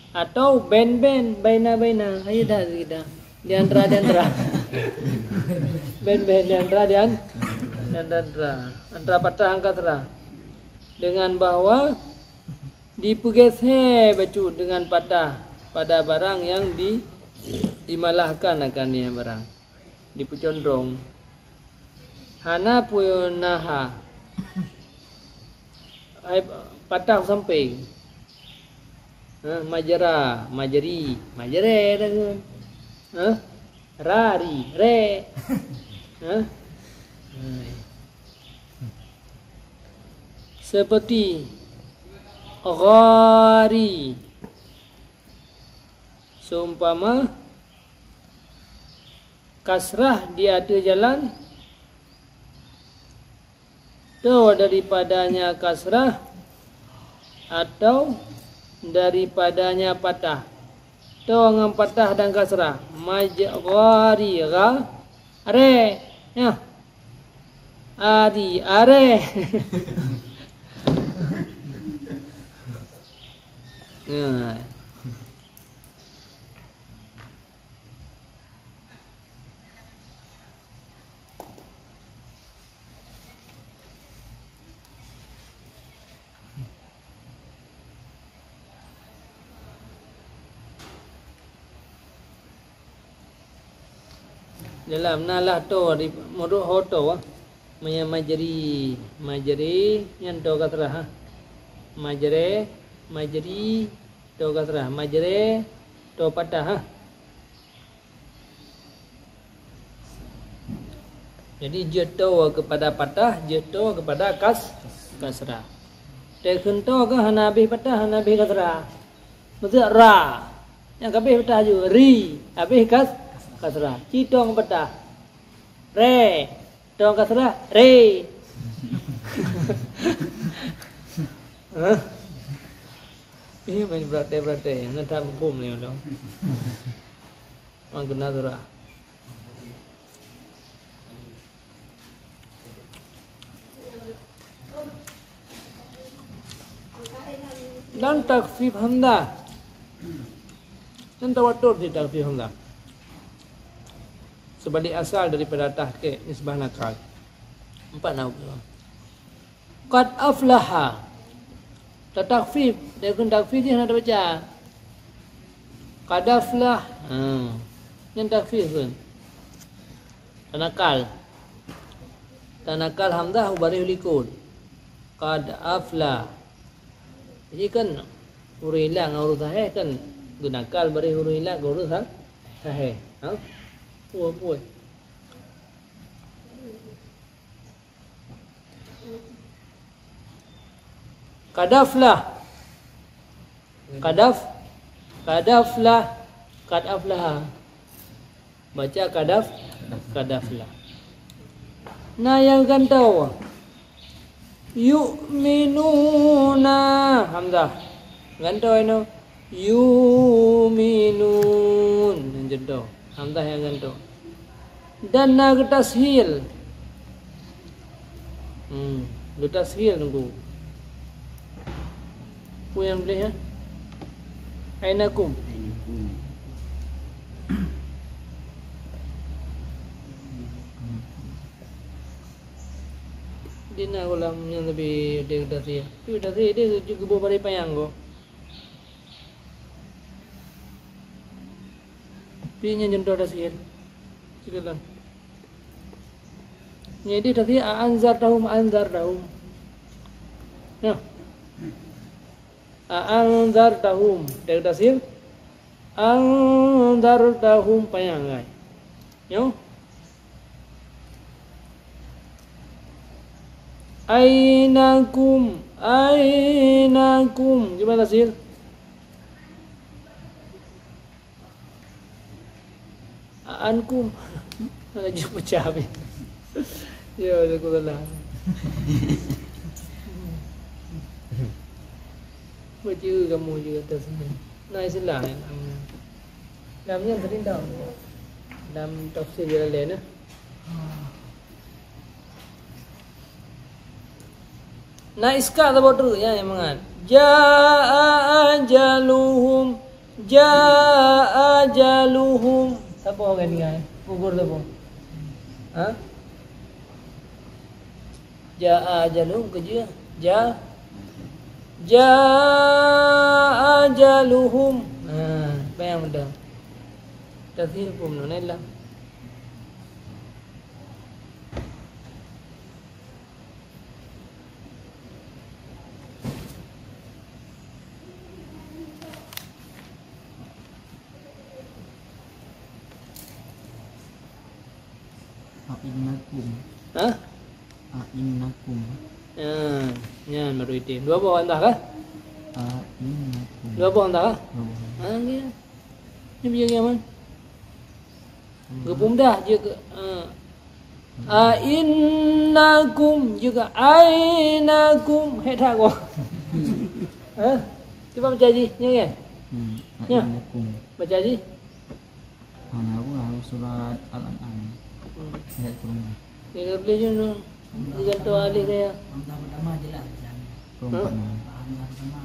Atau ben-ben, baina-baina, hai that kita. Di antara, di antara. Ben-ben, di antara, di an-, di antara, antara. Antara patah ngon kasrah. Dengan bahwa dipeugeusé bacut dengan patah pada barang nyang di-, dimalahkan akan nyan barang. Dipeucondrong. Hana peunaha. Ai, patah sampéng. Ha, majra, majri, majre dah tu. Ha? Rari, re. Ha? Hai. Seperti ghari. Seumpama kasrah di ateueh jalan, tho daripadanya kasrah atau daripadanya patah. Tho ngon patah dan kasrah. Majghari, gha, re. Nyoe. Ari, areh. Nah. Dalam na lah to di muruk ho to, ah. Maya majri, majri nyan to kasrah, ha. Majre, majri to kasrah, majre to patah, ha. Jadi jeuet to kepada patah, jeuet to kepada kas-, kasrah. Teukheun to keuh hana habéh patah, hana habéh kasrah. Maksud ra. Nyang ka habéh patah ju, ri, habéh kas-, kasrah. Ci to ngon patah. Re, to ngon kasrah, re. Hah? Ih, main beratai-beratai, hana that muphom lé ulôn. Mang kena surah. Dan takhfif hamzah. Dan tawatur di takhfif hamzah. Sebagai asal daripada tahqiq nisbah nakal. Empat na. Qad aflaha. Tatakhfif, dia kheun takhfif jih hana tabaca. Qad aflah. Ha. Nyan takhfif kheun. Tanakal. Tanakal hamzah u baréh likot. Qad aflah. Jadi kan huruf illa ngon huruf sahih kan geunakal baréh huruf illa ngon huruf sa-, sahih. Ha? Puih, puih. Qad aflah. Qad af-, qad aflah. Qad aflaha. Baca qad af-, qad aflah. Na nyang gantoe. Yu'minuna. Hamzah. Gantoe inoe. Yu'minun. Nyang gantoe. Hamzah nyang gantoe. Dan na geutashil. Hmm, geutashil teungku. Peue nyang tuléh, ya? Ainakum. Di na ulam nyang leubeh geutashil. Tapi geutashil dia geuboh bari panyang ko. Pi nyan contoh tafsir. Silakan. Jadi tafsir a anzartahum, anzartahum. Nah. A anzartahum. Dari tafsir anzartahum panyang kan. Nyoh. Ainakum, ainakum. Gimana, Sil? Aankum. Laju pecah habis. Ya, aku salah. Baca kamu juga atas ni. Nah, istilah yang namanya. Namanya tadi dah. Dalam tafsir Jalalain, eh. Na iskal saboh teuk, ya, nyang mangat. Jaa ajaluhum, jaa ajaluhum. Saboh kan ni, gugur saboh. Ha? Jaa ajaluhum, keujeuh. Ja, jaa ajaluhum. Ha, bayang dah. Tafsir pun nonai lah. A'innakum. Hah? A'innakum. Ya, nyan baru item. Dua boh entah kah? A'innakum. Dua boh entah kah? Dua boh. Ha, ya. Ni bijak nyaman. Geupeudah je ke, ah. A'innakum je ke ainakum. Hek that ko. Ha? Cuba baca ji, nyan kan? Hmm. Ya. A'innakum. Baca ji. Hana buah surat Al-An'am. Hmm. Ayat kurung. Ni lebih je tu. Digantung alif ka ya. Hamzah pertama jelas. Perempat. Hah? Hamzah pertama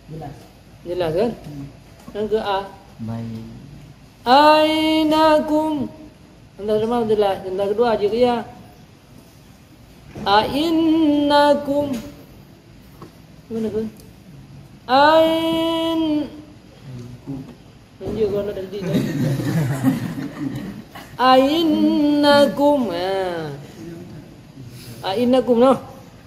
jelas. Jelas kan? Hmm. Nyang keu a. Baik. Ainakum. Hamzah pertama jelas. Hamzah kedua jeuet keu ya. Ainnakum. Mana tu? Ain. Tunjuk kau nak tadi tu. Ainnakum. Ha. Ainnakum noh.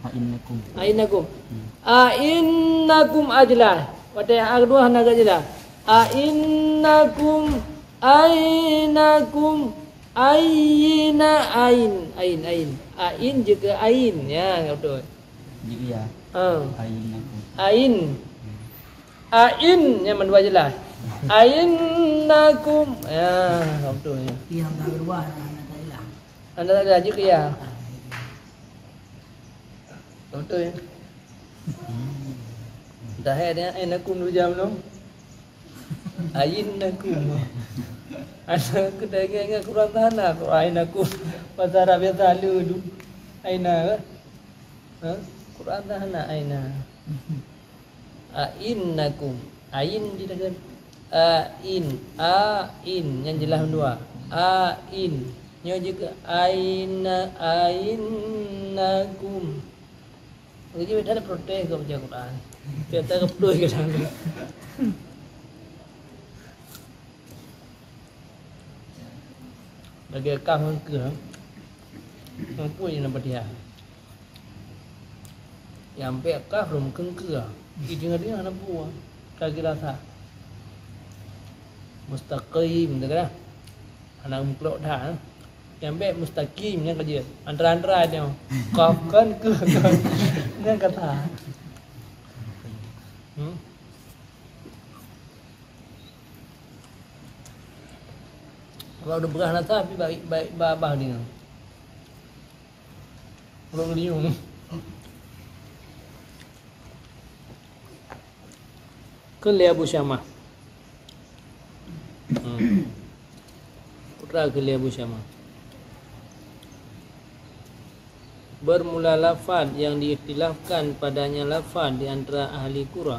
Ainnakum. Ainnakum. Hmm. Ainnakum ajlah. Watèe a keudua hana agak jelas. Ainnakum. Ainakum. Aina, ain, ain, ain. Ain jeuet keu ain. Ya, betul. Jeuet ya. Ha. Ainakum. Ain. Ain nyang mandua jelas. Ainnakum. Ya, betul ya. Iya, hana keudua, hana, hana tak jelas. Hana tak jelas, jeuet keu ya. Betul ya. Dah hai dia, ainakum dua jam tu. Ainnakum. Ainakum dah ingat-ingat Quran tak hana, Quran ainakum. Bahasa Arab biasa lu tu. Aina ke? Ha? Quran tak hana aina. Ainnakum. Ain di dalam. Ain. Ain. Nyang jelas dua. Ain. Nyoe jeuet keu aina, ainnakum. Jadi, beda ada protes ke baca Quran. Kita ke betul ke dalam. Lagèe kaf ngon keu, ha? Ngon keu je na Fatihah. Nyang bèk kaf lom keu keu. Di teungoh-teungoh na buah. Ka geurasa. Mustaqim, tu kan? Hana meuklok that, ha? Nyang bèk mustaqim, nyang ka jeuet. Antara-antara nyoe. Kaf kan keu kan. Nyang ka that. Hmm? Kalau udah beurah nasa, tapi baik, baik babah dia. Ureueng liung. Kheun lé Abu Syamah. Hmm. Peugah kheun lé Abu Syamah. Bermula lafaz yang diikhtilafkan padanya lafaz di antara ahli qura,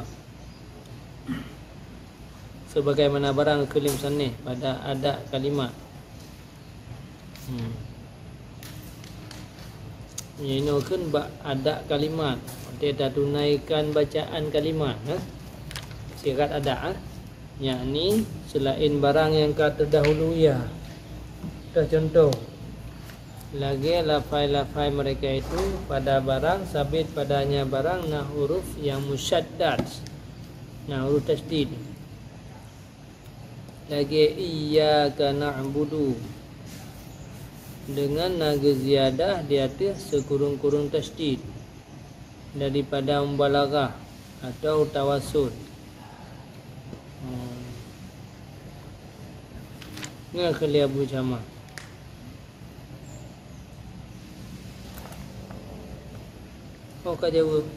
sebagaimana barang keu lé musannif pada ada kalimat. Hmm. Nyoe kheun bak ada kalimat, watèe tatunaikan bacaan kalimat, ha? Sirat ada, ha? Yakni selain barang yang ka terdahului, ya. Contoh, lagèe lafai-lafai mereka itu pada barang, sabit padanya barang na huruf yang musyaddad, na huruf tasydid. Lagèe iyyaka na'budu, dengan na geuziyadah di ateueh sikureueng-kureueng tasydid daripada mubalaghah atau tawassul. Hmm. Nyan kheun lé Abu Syamah. Oh, ka jaweueb.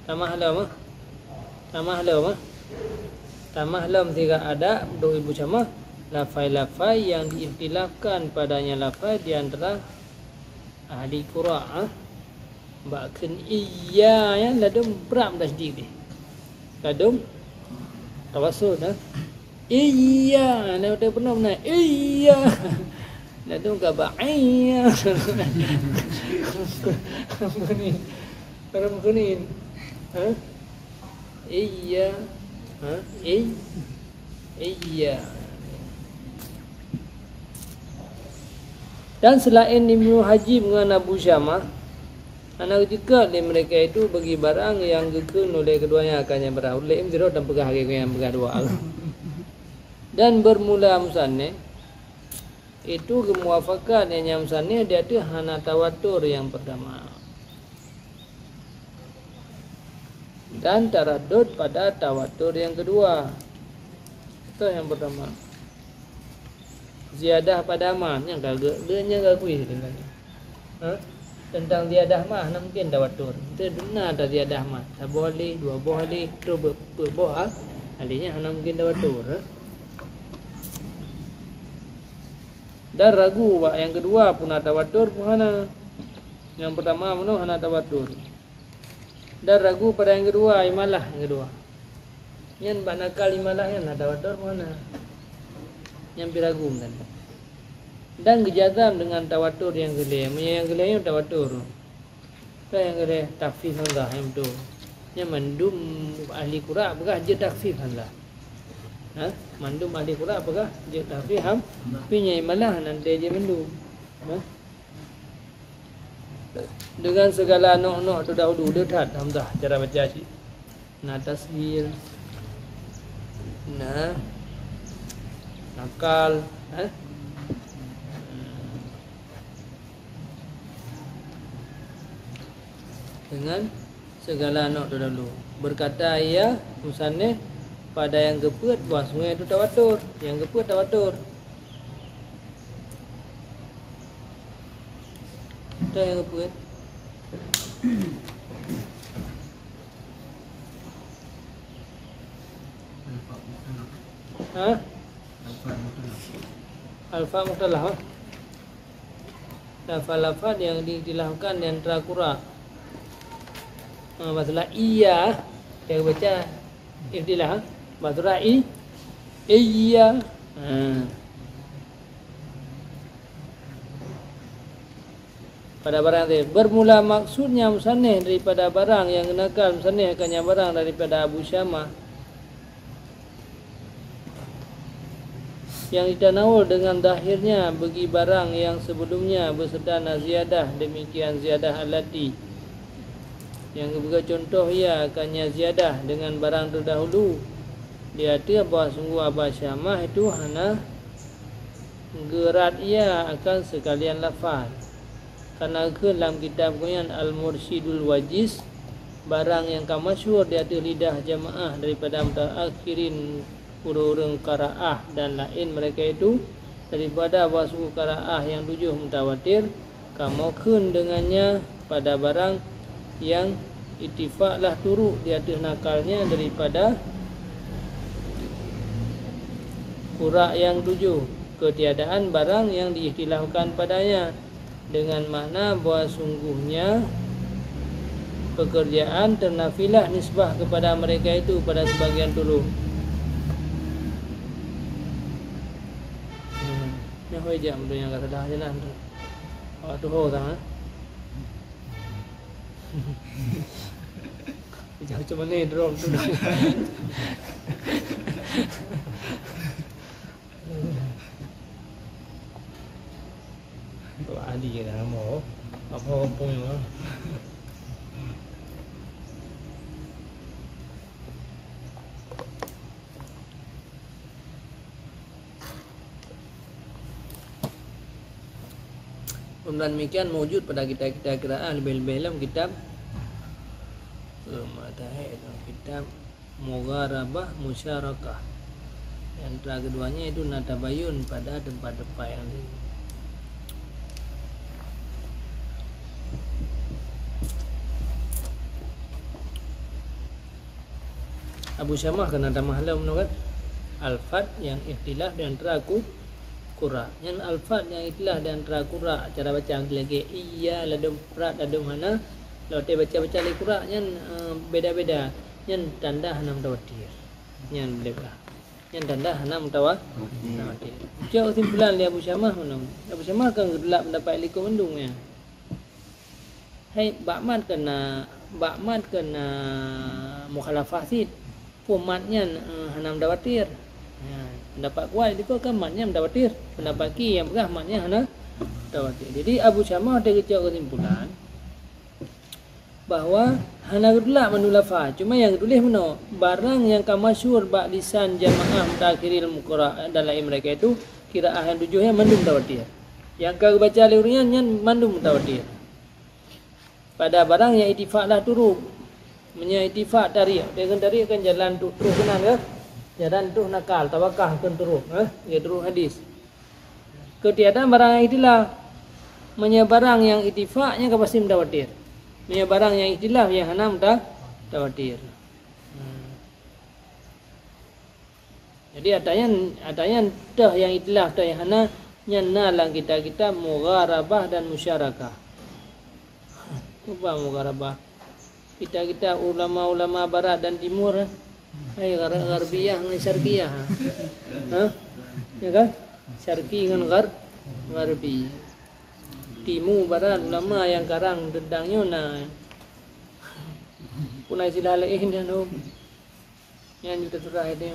Tamah lom, ah. Tamah lom, ah. Tamah lom siga ada, dua ribu sama. Lafai-lafai yang diikhtilafkan padanya lafai di antara ahli qura, ah. Bak kheun iya nyan ladôm brat tasydid deh. Ladôm tawassul, ah. Iya, na udah pernah na. Iya. Ladôm ka ba iya. Kuning. Orang kuning. Ha? Iya. Ha? I-, iya. Dan selain Ibnu Hajib ngon Abu Syamah, hana geuceukat lé mereka itu bagi barang nyang geukheun oleh keduanya akan nyang beurah. Ulèe im sidroe dan peugah lagèe nyang peugah dua. Dan bermula musannif itu geumuwafakat nyang musannif di ateueh hana tawatur nyang pertama. Dan taraddud pada tawatur nyang kedua. Contoh nyang pertama, ziyadah pada ma, nyang ka ge-, ge-, nyang ka kui teuntang nyan. Ha? Teuntang ziyadah ma, hana mungken tawatur. Teuh na ta ziyadah ma, saboh alèh, dua boh alèh, trôh beu-, peuet boh, ha? Alèh nyan hana mungken tawatur, ha? Dan ragu bak nyang keudua, peue na tawatur, peue hana. Nyang peurtama meunoe hana tawatur. Dan ragu pada nyang keudua, imalah nyang keudua. Nyan bak nakal imalah nyan hana tawatur pun hana. Nyan pi ragu meunan. Dan geujazam dengan tawatur nyang keulhèe. Meunyoe nyang keulhèe nyoe tawatur. Kan nyang keulhèe takhfif hamzah nyang beutôi. Nyan mandum ahli qura peugah jeuet takhfif hamzah. Ha? Mandum ahli qura peugah jeuet takhfif ham-, tapi nyang imalah hana teuntèe jeuet mandum. Ha? Dengan segala nok-nok terdahulu, dia that hamzah cara baca cit. Na tashil, na nakal, eh? Dengan segala nok terdahulu. Berkata ia, musannif, pada nyang geupeuet bahwasanya itu tawatur. Nyang geupeuet tawatur. Teuh nyang geupeuet. Ha? Alfa mukhtalaf, ha? Lafaz-lafaz yang diikhtilafkan di antara qura. Ha, masalah iya, yang baca ikhtilaf, ha? Masalah i, iya. Ha. Pada barang tadi. Bermula maksudnya musannif daripada barang yang nakal musannif akan nyang barang daripada Abu Syamah. Yang ditanawul dengan zahirnya bagi barang yang sebelumnya beserta na ziyadah, demikian ziyadah allati. Yang geupeugah contoh ia akan nya ziyadah dengan barang terdahulu. Di ateueh bahwa sungguh Aba Syamah itu hana geurat ia akan sekalian lafaz. Karena kheun lam kitab geuh nyan Al-Mursyidul Wajiz, barang nyang ka masyhur di ateueh lidah jamaah daripada mutaakhirin, ureuëng-ureuëng qaraah dan laén mereka itu, daripada bahwa suku qaraah nyang tujoh mutawatir, kamoe kheun deungon nya pada barang nyang ittifaq lah turuk di ateueh nakalnya daripada qura nyang tujoh, ketiadaan barang nyang diikhtilafkan padanya, dengan makna bahwa sungguhnya pekerjaan ternafilah nisbah kepada mereka itu pada sebagian turuk. Hmm. Nyoe hôi jak meunyoe nyang ka salah jalan tu. Awak tuho sang, eh? Jangan macam mana drone tu. Wah, ahli ke dah lama. Apa kampung ni, ah? Pembelaan demikian maujud pada kitab-kitab qiraah, lebih-lebih dalam kitab, eh, mata hai dalam kitab Mugharabah Musyarakah. Yang antara keduanya itu na tabayun pada tempat-tempat yang lain. Abu Syamah keunan tamah lom tu kan. Alfad nyang ikhtilaf di antara aku qura. Nyan alfad nyang ikhtilaf di antara qura. Cara baca lagèe iya ladôm prat ladôm hana. Lawat baca-baca lé qura nyan, eh, beda-beda. Nyan tanda hana mutawatir. Nyan boleh bah. Nyan tanda hana mutawa-, mutawatir. Cok kesimpulan lé Abu Syamah meunan. Abu Syamah kan geutulak pendapat likot mandum nyan. Hai, bak mat keunan, bak mat keunan mukhalafah cit. Peue mat nyan, eh, hana mutawatir. Ya, pendapat kuat itu kan mat nyan mutawatir. Pendapat ki nyang peugah mat nyan hana mutawatir. Jadi Abu Syamah watèe geucok kesimpulan bahwa hana geutulak mandum lafaz, cuma nyang geutuléh meunoe, barang nyang ka masyhur bak lisan jamaah mutaakhiril qura dan laén mereka itu, qiraah nyang tujoh nyan mandum mutawatir. Nyang ka geubaca lé ureueng nyan, nyan mandum mutawatir. Pada barang nyang ittifaq lah turuk. Meunyoe ittifaq tarik, dengan tarik kan jalan tu troh keunan ke? Jalan troh nakal, tawakah keu turuk, eh? Ya turuk hadis. Ketiadaan barang nyang ikhtilaf. Meunyoe barang nyang ittifaq nyan ka pasti mutawatir. Meunyoe barang nyang ikhtilaf nyan hana muta-, mutawatir. Hmm. Jadi, ata nyan, ata nyan teuh nyang ikhtilaf, teuh nyang hana, nyan na lam kitab-kitab mugharabah dan musyarakah. Cuba mugharabah. Kita-kita ulama-ulama barat dan timur, hai, ghar-, gharbiyah ngon syarqiyah. Ha? Ya kan? Syarqi ngon ghar-, gharbi. Timu barat ulama nyang karang teuntang nyoe na. Puna istilah laén nyan, oh. Nyan teusurah itu.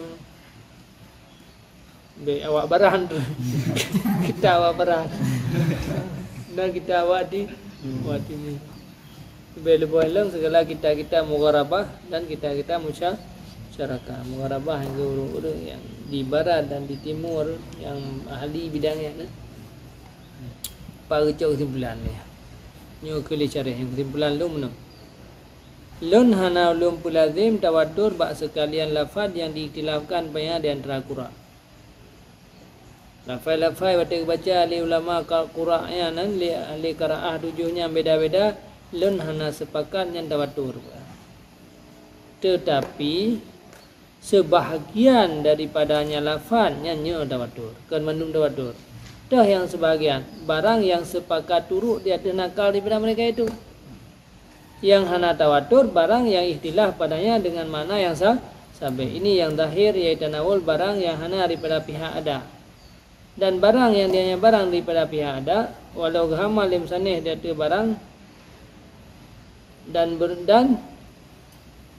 Bèk awak barat. Kita awak barat. Dan kita awak di, awak timu. Leubeh-leubeh lom segala kita-kita mugharabah dan kita-kita musya-, musyarakah. Mugharabah nyang keu ureueng-ureueng nyang di barat dan di timur nyang ahli bidang nyan. Paru cok kesimpulan ni. Nyoe keu lé syarah nyang kesimpulan lom meunoe. Lôn hana lôn peulazem tawatur bak seukalian lafaz nyang diikhtilafkan banyak di antara qurra. Lafai-lafai watèe geubaca lé ulama ka-, qurra nyan lé ahli qiraah tujoh nyan beda-beda, lôn hana seupakat nyan tawatur. Teutapi, seubahgian daripadanya lafaz nyan nyoe tawatur, kon mandum tawatur. Toh nyang seubahgian, barang nyang seupakat turok di ateueh nakal daripada mereka itu. Nyang hana tawatur barang nyang ikhtilaf padanya dengan makna nyang sa-, sabé. Ini nyang zahir, yaitu tanawul barang nyang hana daripada pihak ada. Dan barang nyang dianya barang daripada pihak ada, walau geuhamal lé musaneh di ateueh barang, dan ber-, dan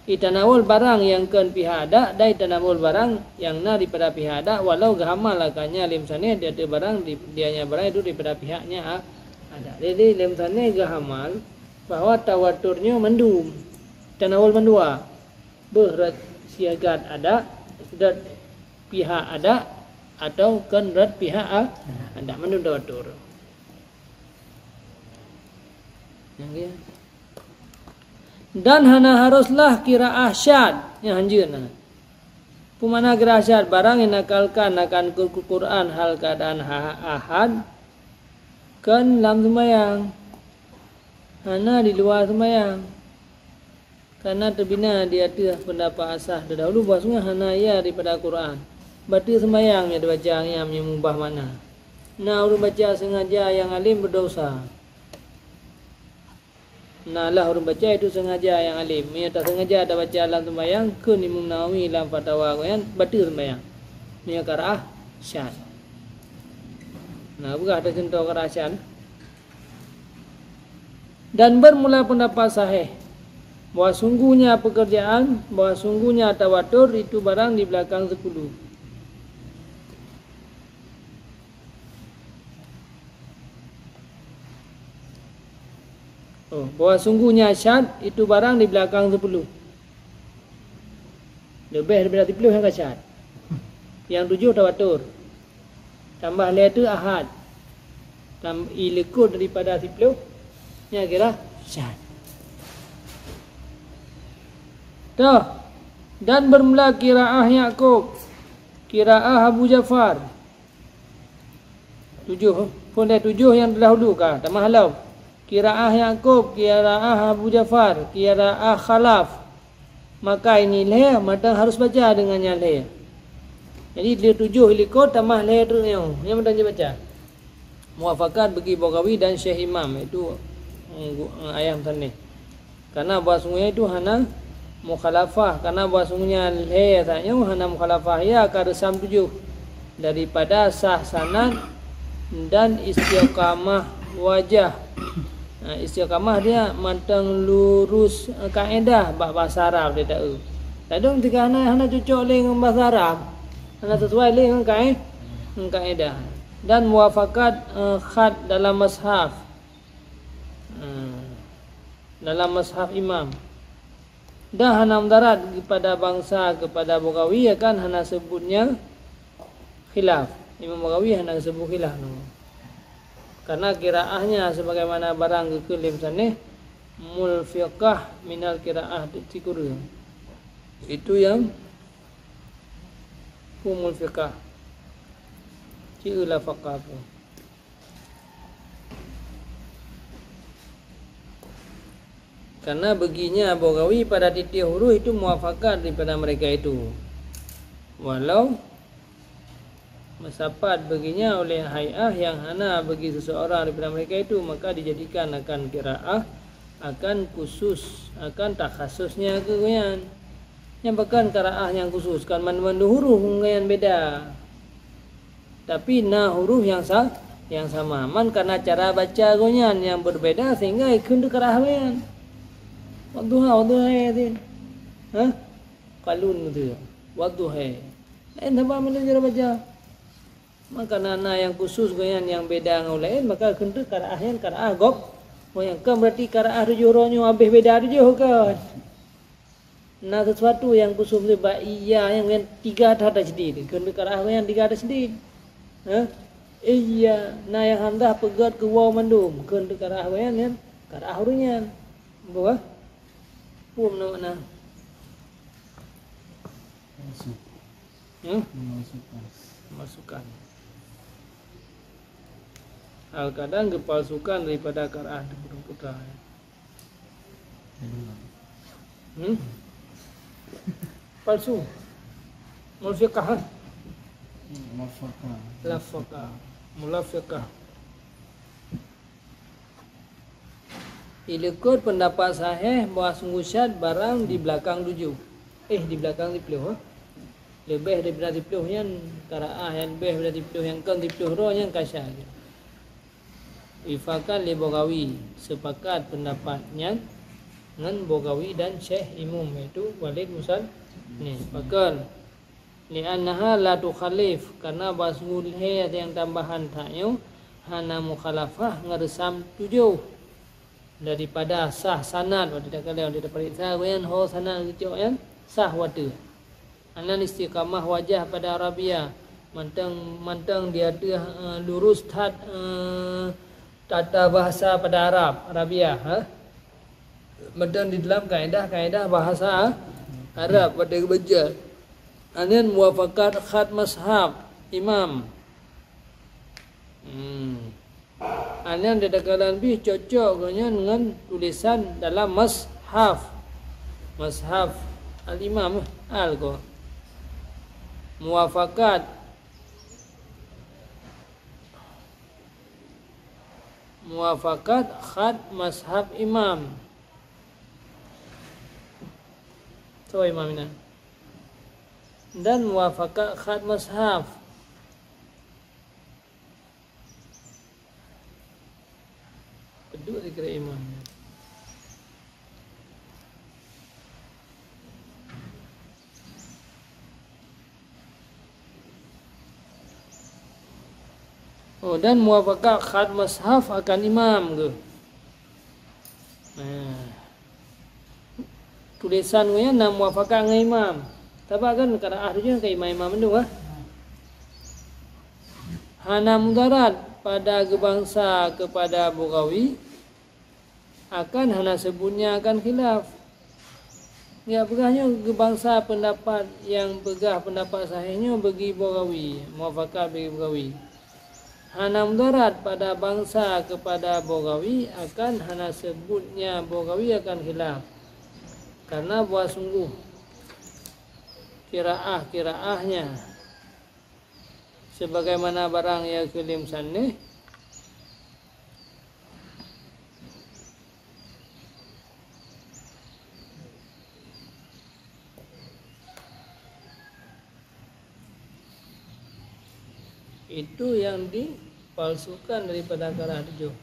itanawul barang nyang kon pihak ada, dan itanawul barang nyang na daripada pihak ada, walau geuhamal akannya lé musaneh di ateueh barang di, dianya barang itu daripada pihaknya a-, ada. Jadi, lé musaneh geuhamal bahwa tawatur nyoe mandum, tanawul mandua, beuh rot siagat ada, rot pihak ada, atau kon rot pihak a-, ada, mandum tawatur. Nyang dia. Dan hana haruslah qiraah syad, nyang hanjeut na. Peue makna qiraah syad? Barang nyang nakalkan akan Qur-, Qur'an hal keuadaan ha-, ahad, kon lam seumayang. Hana di luwa seumayang. Karena teubina di ateueh peundapat asah terdahulu bahwasanya hana ia daripada Qur'an. Bateue seumayang nyang teubaca nyan meunyoe mubah makna. Na ureuëng baca seungaja nyang além beudesya. Na lah ureuëng baca itu seungaja nyang além. Meunyoe taseungaja tabaca lam seumayang, kheun Imam Nawawi lam fatawa gobnyan, bateue seumayang. Meunyoe qiraah syad. Na peugah teucuntoh qiraah syad. Dan bermula pendapat sahih bahwa sungguhnya pekerjaan, bahwa sungguhnya tawatur itu barang di belakang sepuluh. Oh, bahwa sungguhnya syad itu barang di belakang sepuluh. Leubeh daripada siploh nyang ka syad. Nyang tujoh tawatur. Tambah lhèe teuk ahad. Tam-, i likot daripada siploh, nyan kira syad. Toh, dan bermula qiraah Ya'qub, qiraah Abu Ja'far. Tujoh, phôn lhèe tujoh nyang teulah ulu ka, tamah lom. Qiraah Ya'qub, qiraah Abu Ja'far, qiraah Khalaf. Maka ini lhèe mantong harus baca dengan nyang lhèe. Jadi, lhèe tujoh i likot tamah lhèe treuk nyoe, nyan mantong jeuet baca. Muwafaqat bagi Baghawi dan Syekh Imam, iaitu, mm, gu-, mm, ayah musanif. Karena bahwasanya itu hana mukhalafah, karena bahwasanya lhèe saat nyoe hana mukhalafah, ya ka reusam tujoh daripada sah sanad dan istiqamah wajah. Nah, istiqamah dia mantong lurus, eh, kaedah bak bahasa Arab dia tahu. Ladôm tika hana, hana cocok lé ngon bahasa Arab, hana sesuai lé ngon kae-, ngon kaedah. Dan muwafaqat, eh, khat dalam mushaf. Hmm. Dalam mushaf imam. Dan hana mudarat kepada bangsa, kepada Baghawi, ya kan, hana sebutnya khilaf. Imam Baghawi hana sebut khilaf, no. Karena qiraahnya sebagaimana barang geukheun lé musanif, mulfiqah minal qiraah, sikureueng. Itu yang umul fiqah. Ci la faqah pun. Karena baginya Baghawi pada titik huruf itu muwafaqat daripada mereka itu. Walau meusapat baginya oleh hai'ah yang hana bagi seseorang daripada mereka itu, maka dijadikan akan qiraah akan khusus, akan takhasusnya keu gobnyan. Nyan pakon qiraah nyang khusus, kan mandum-mandum huruf ngon nyang beda. Tapi na huruf nyang sa-, nyang sama. Man karena cara baca gobnyan nyang berbeda sehingga ikheun teuh qiraah gobnyan. Wadduha, wadduha, ya, tin. Hah? Qalun tu. Wadduha. Laén saban mandum cara baca. Maka na, na nyang khusus gobnyan nyang beda ngon laén, maka kheun teuh qiraah nyan qiraah gob. Oh, nyang kan berarti qiraah tujoh droe nyoe habéh beda tujoh kan. Na sesuatu nyang khusus bak iya nyang, nyang tiga that tasydid. Kheun teuh qiraah gobnyan tiga tasydid. Ha? Iya, na nyang hamzah peugét keu waw mandum. Kheun teuh qiraah gobnyan nyan qiraah ureuëng nyan. Buah. Pum na makna. Palsu. Hmm? Memalsukan. Memalsukan. Al-kadang geupalsukan daripada qiraah putra-putra. Hmm? Palsu. Mulfiqah, eh? Mulfiqah. Lafaka. Mulafiqah. Ilikot pendapat sahih bahwa sungguh syad barang di belakang tujoh. Eh, di belakang siplôh, eh. Leubeh daripada siplôh nyan, qiraah nyang leubeh daripada siplôh nyang kon siplôh droe nyan ka syad. Wifakan li Baghawi, sepakat pendapat nyan ngon Baghawi dan Syekh Imum, iaitu Walid Musan. Ni, pakon. Li'annaha la tukhalif, karena bahwa sungguh lhée nyang tambahan that nyoe hana mukhalafah ngon reusam tujoh. Daripada sah sanad, watée takalon, watée tapariksa, nyan ho sanad geucok nyan sah watée. Anan istiqamah wajah pada Arabia, mantong, mantong di ateueh, eh, lurus that, eh, tata bahasa pada Arab, Arabia, ha? Mantong di dalam kaedah-kaedah bahasa Arab pada geubaca. Anan muwafaqat khat mushaf imam. Hmm. Anan di takalan bih cocok gobnyan ngon tulisan dalam mushaf. Mushaf al-imam al ko. Muwafaqat. Muwafaqat khat mushaf imam. Soe imam inan? Dan muwafaqat khat mushaf. Peue dikira imam nyan? Oh, dan muwafaqat khat mushaf akan imam geuh. Nah. Tulisan gobnyan na muwafaqat ngon imam. Sabab kan qiraah tu nyan ka imam-imam mandum, ah. Hana mudarat pada geubangsa keupada Baghawi, akan hana seubut nyan akan khilaf. Geujak peugah nyoe geubangsa peundapat nyang peugah peundapat sahih nyoe bagi Baghawi, muwafaqat bagi Baghawi. Hana mudarat pada bangsa keupada Baghawi, akan hana seubut nyan Baghawi akan khilaf. Karena bahwa sungguh qiraah-qiraahnya sebagaimana barang nyang keu lé musannif, itu yang dipalsukan daripada qiraah tujoh.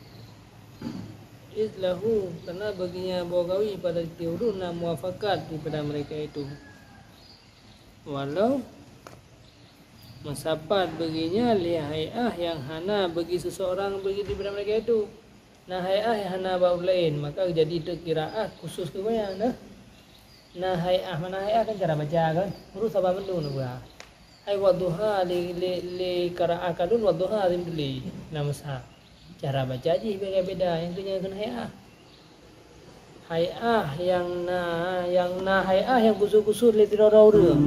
Idz lahu, karena baginya Baghawi pada tiep ureuëng na muwafaqat daripada mereka itu. Walau meusapat baginya lé hai'ah nyang hana bagi seseorang bagi daripada mereka itu. Na hai'ah nyang hana bak ureuëng laén, maka jadi teuk qiraah khusus keu gobnyan, nah. Na hai'ah, mana hai'ah kan cara baca kan? Ureuëng saban mandum na buah. Hai wadduha lé, lé, lé qiraah kalun wadduha sim tuléh. Na mushaf. Cara baca jih beda-beda, nyang keu nyan keuneuk hai'ah. Hai'ah nyang na, nyang na hai'ah nyang khusus-khusus lé sidroe-droe ureuëng.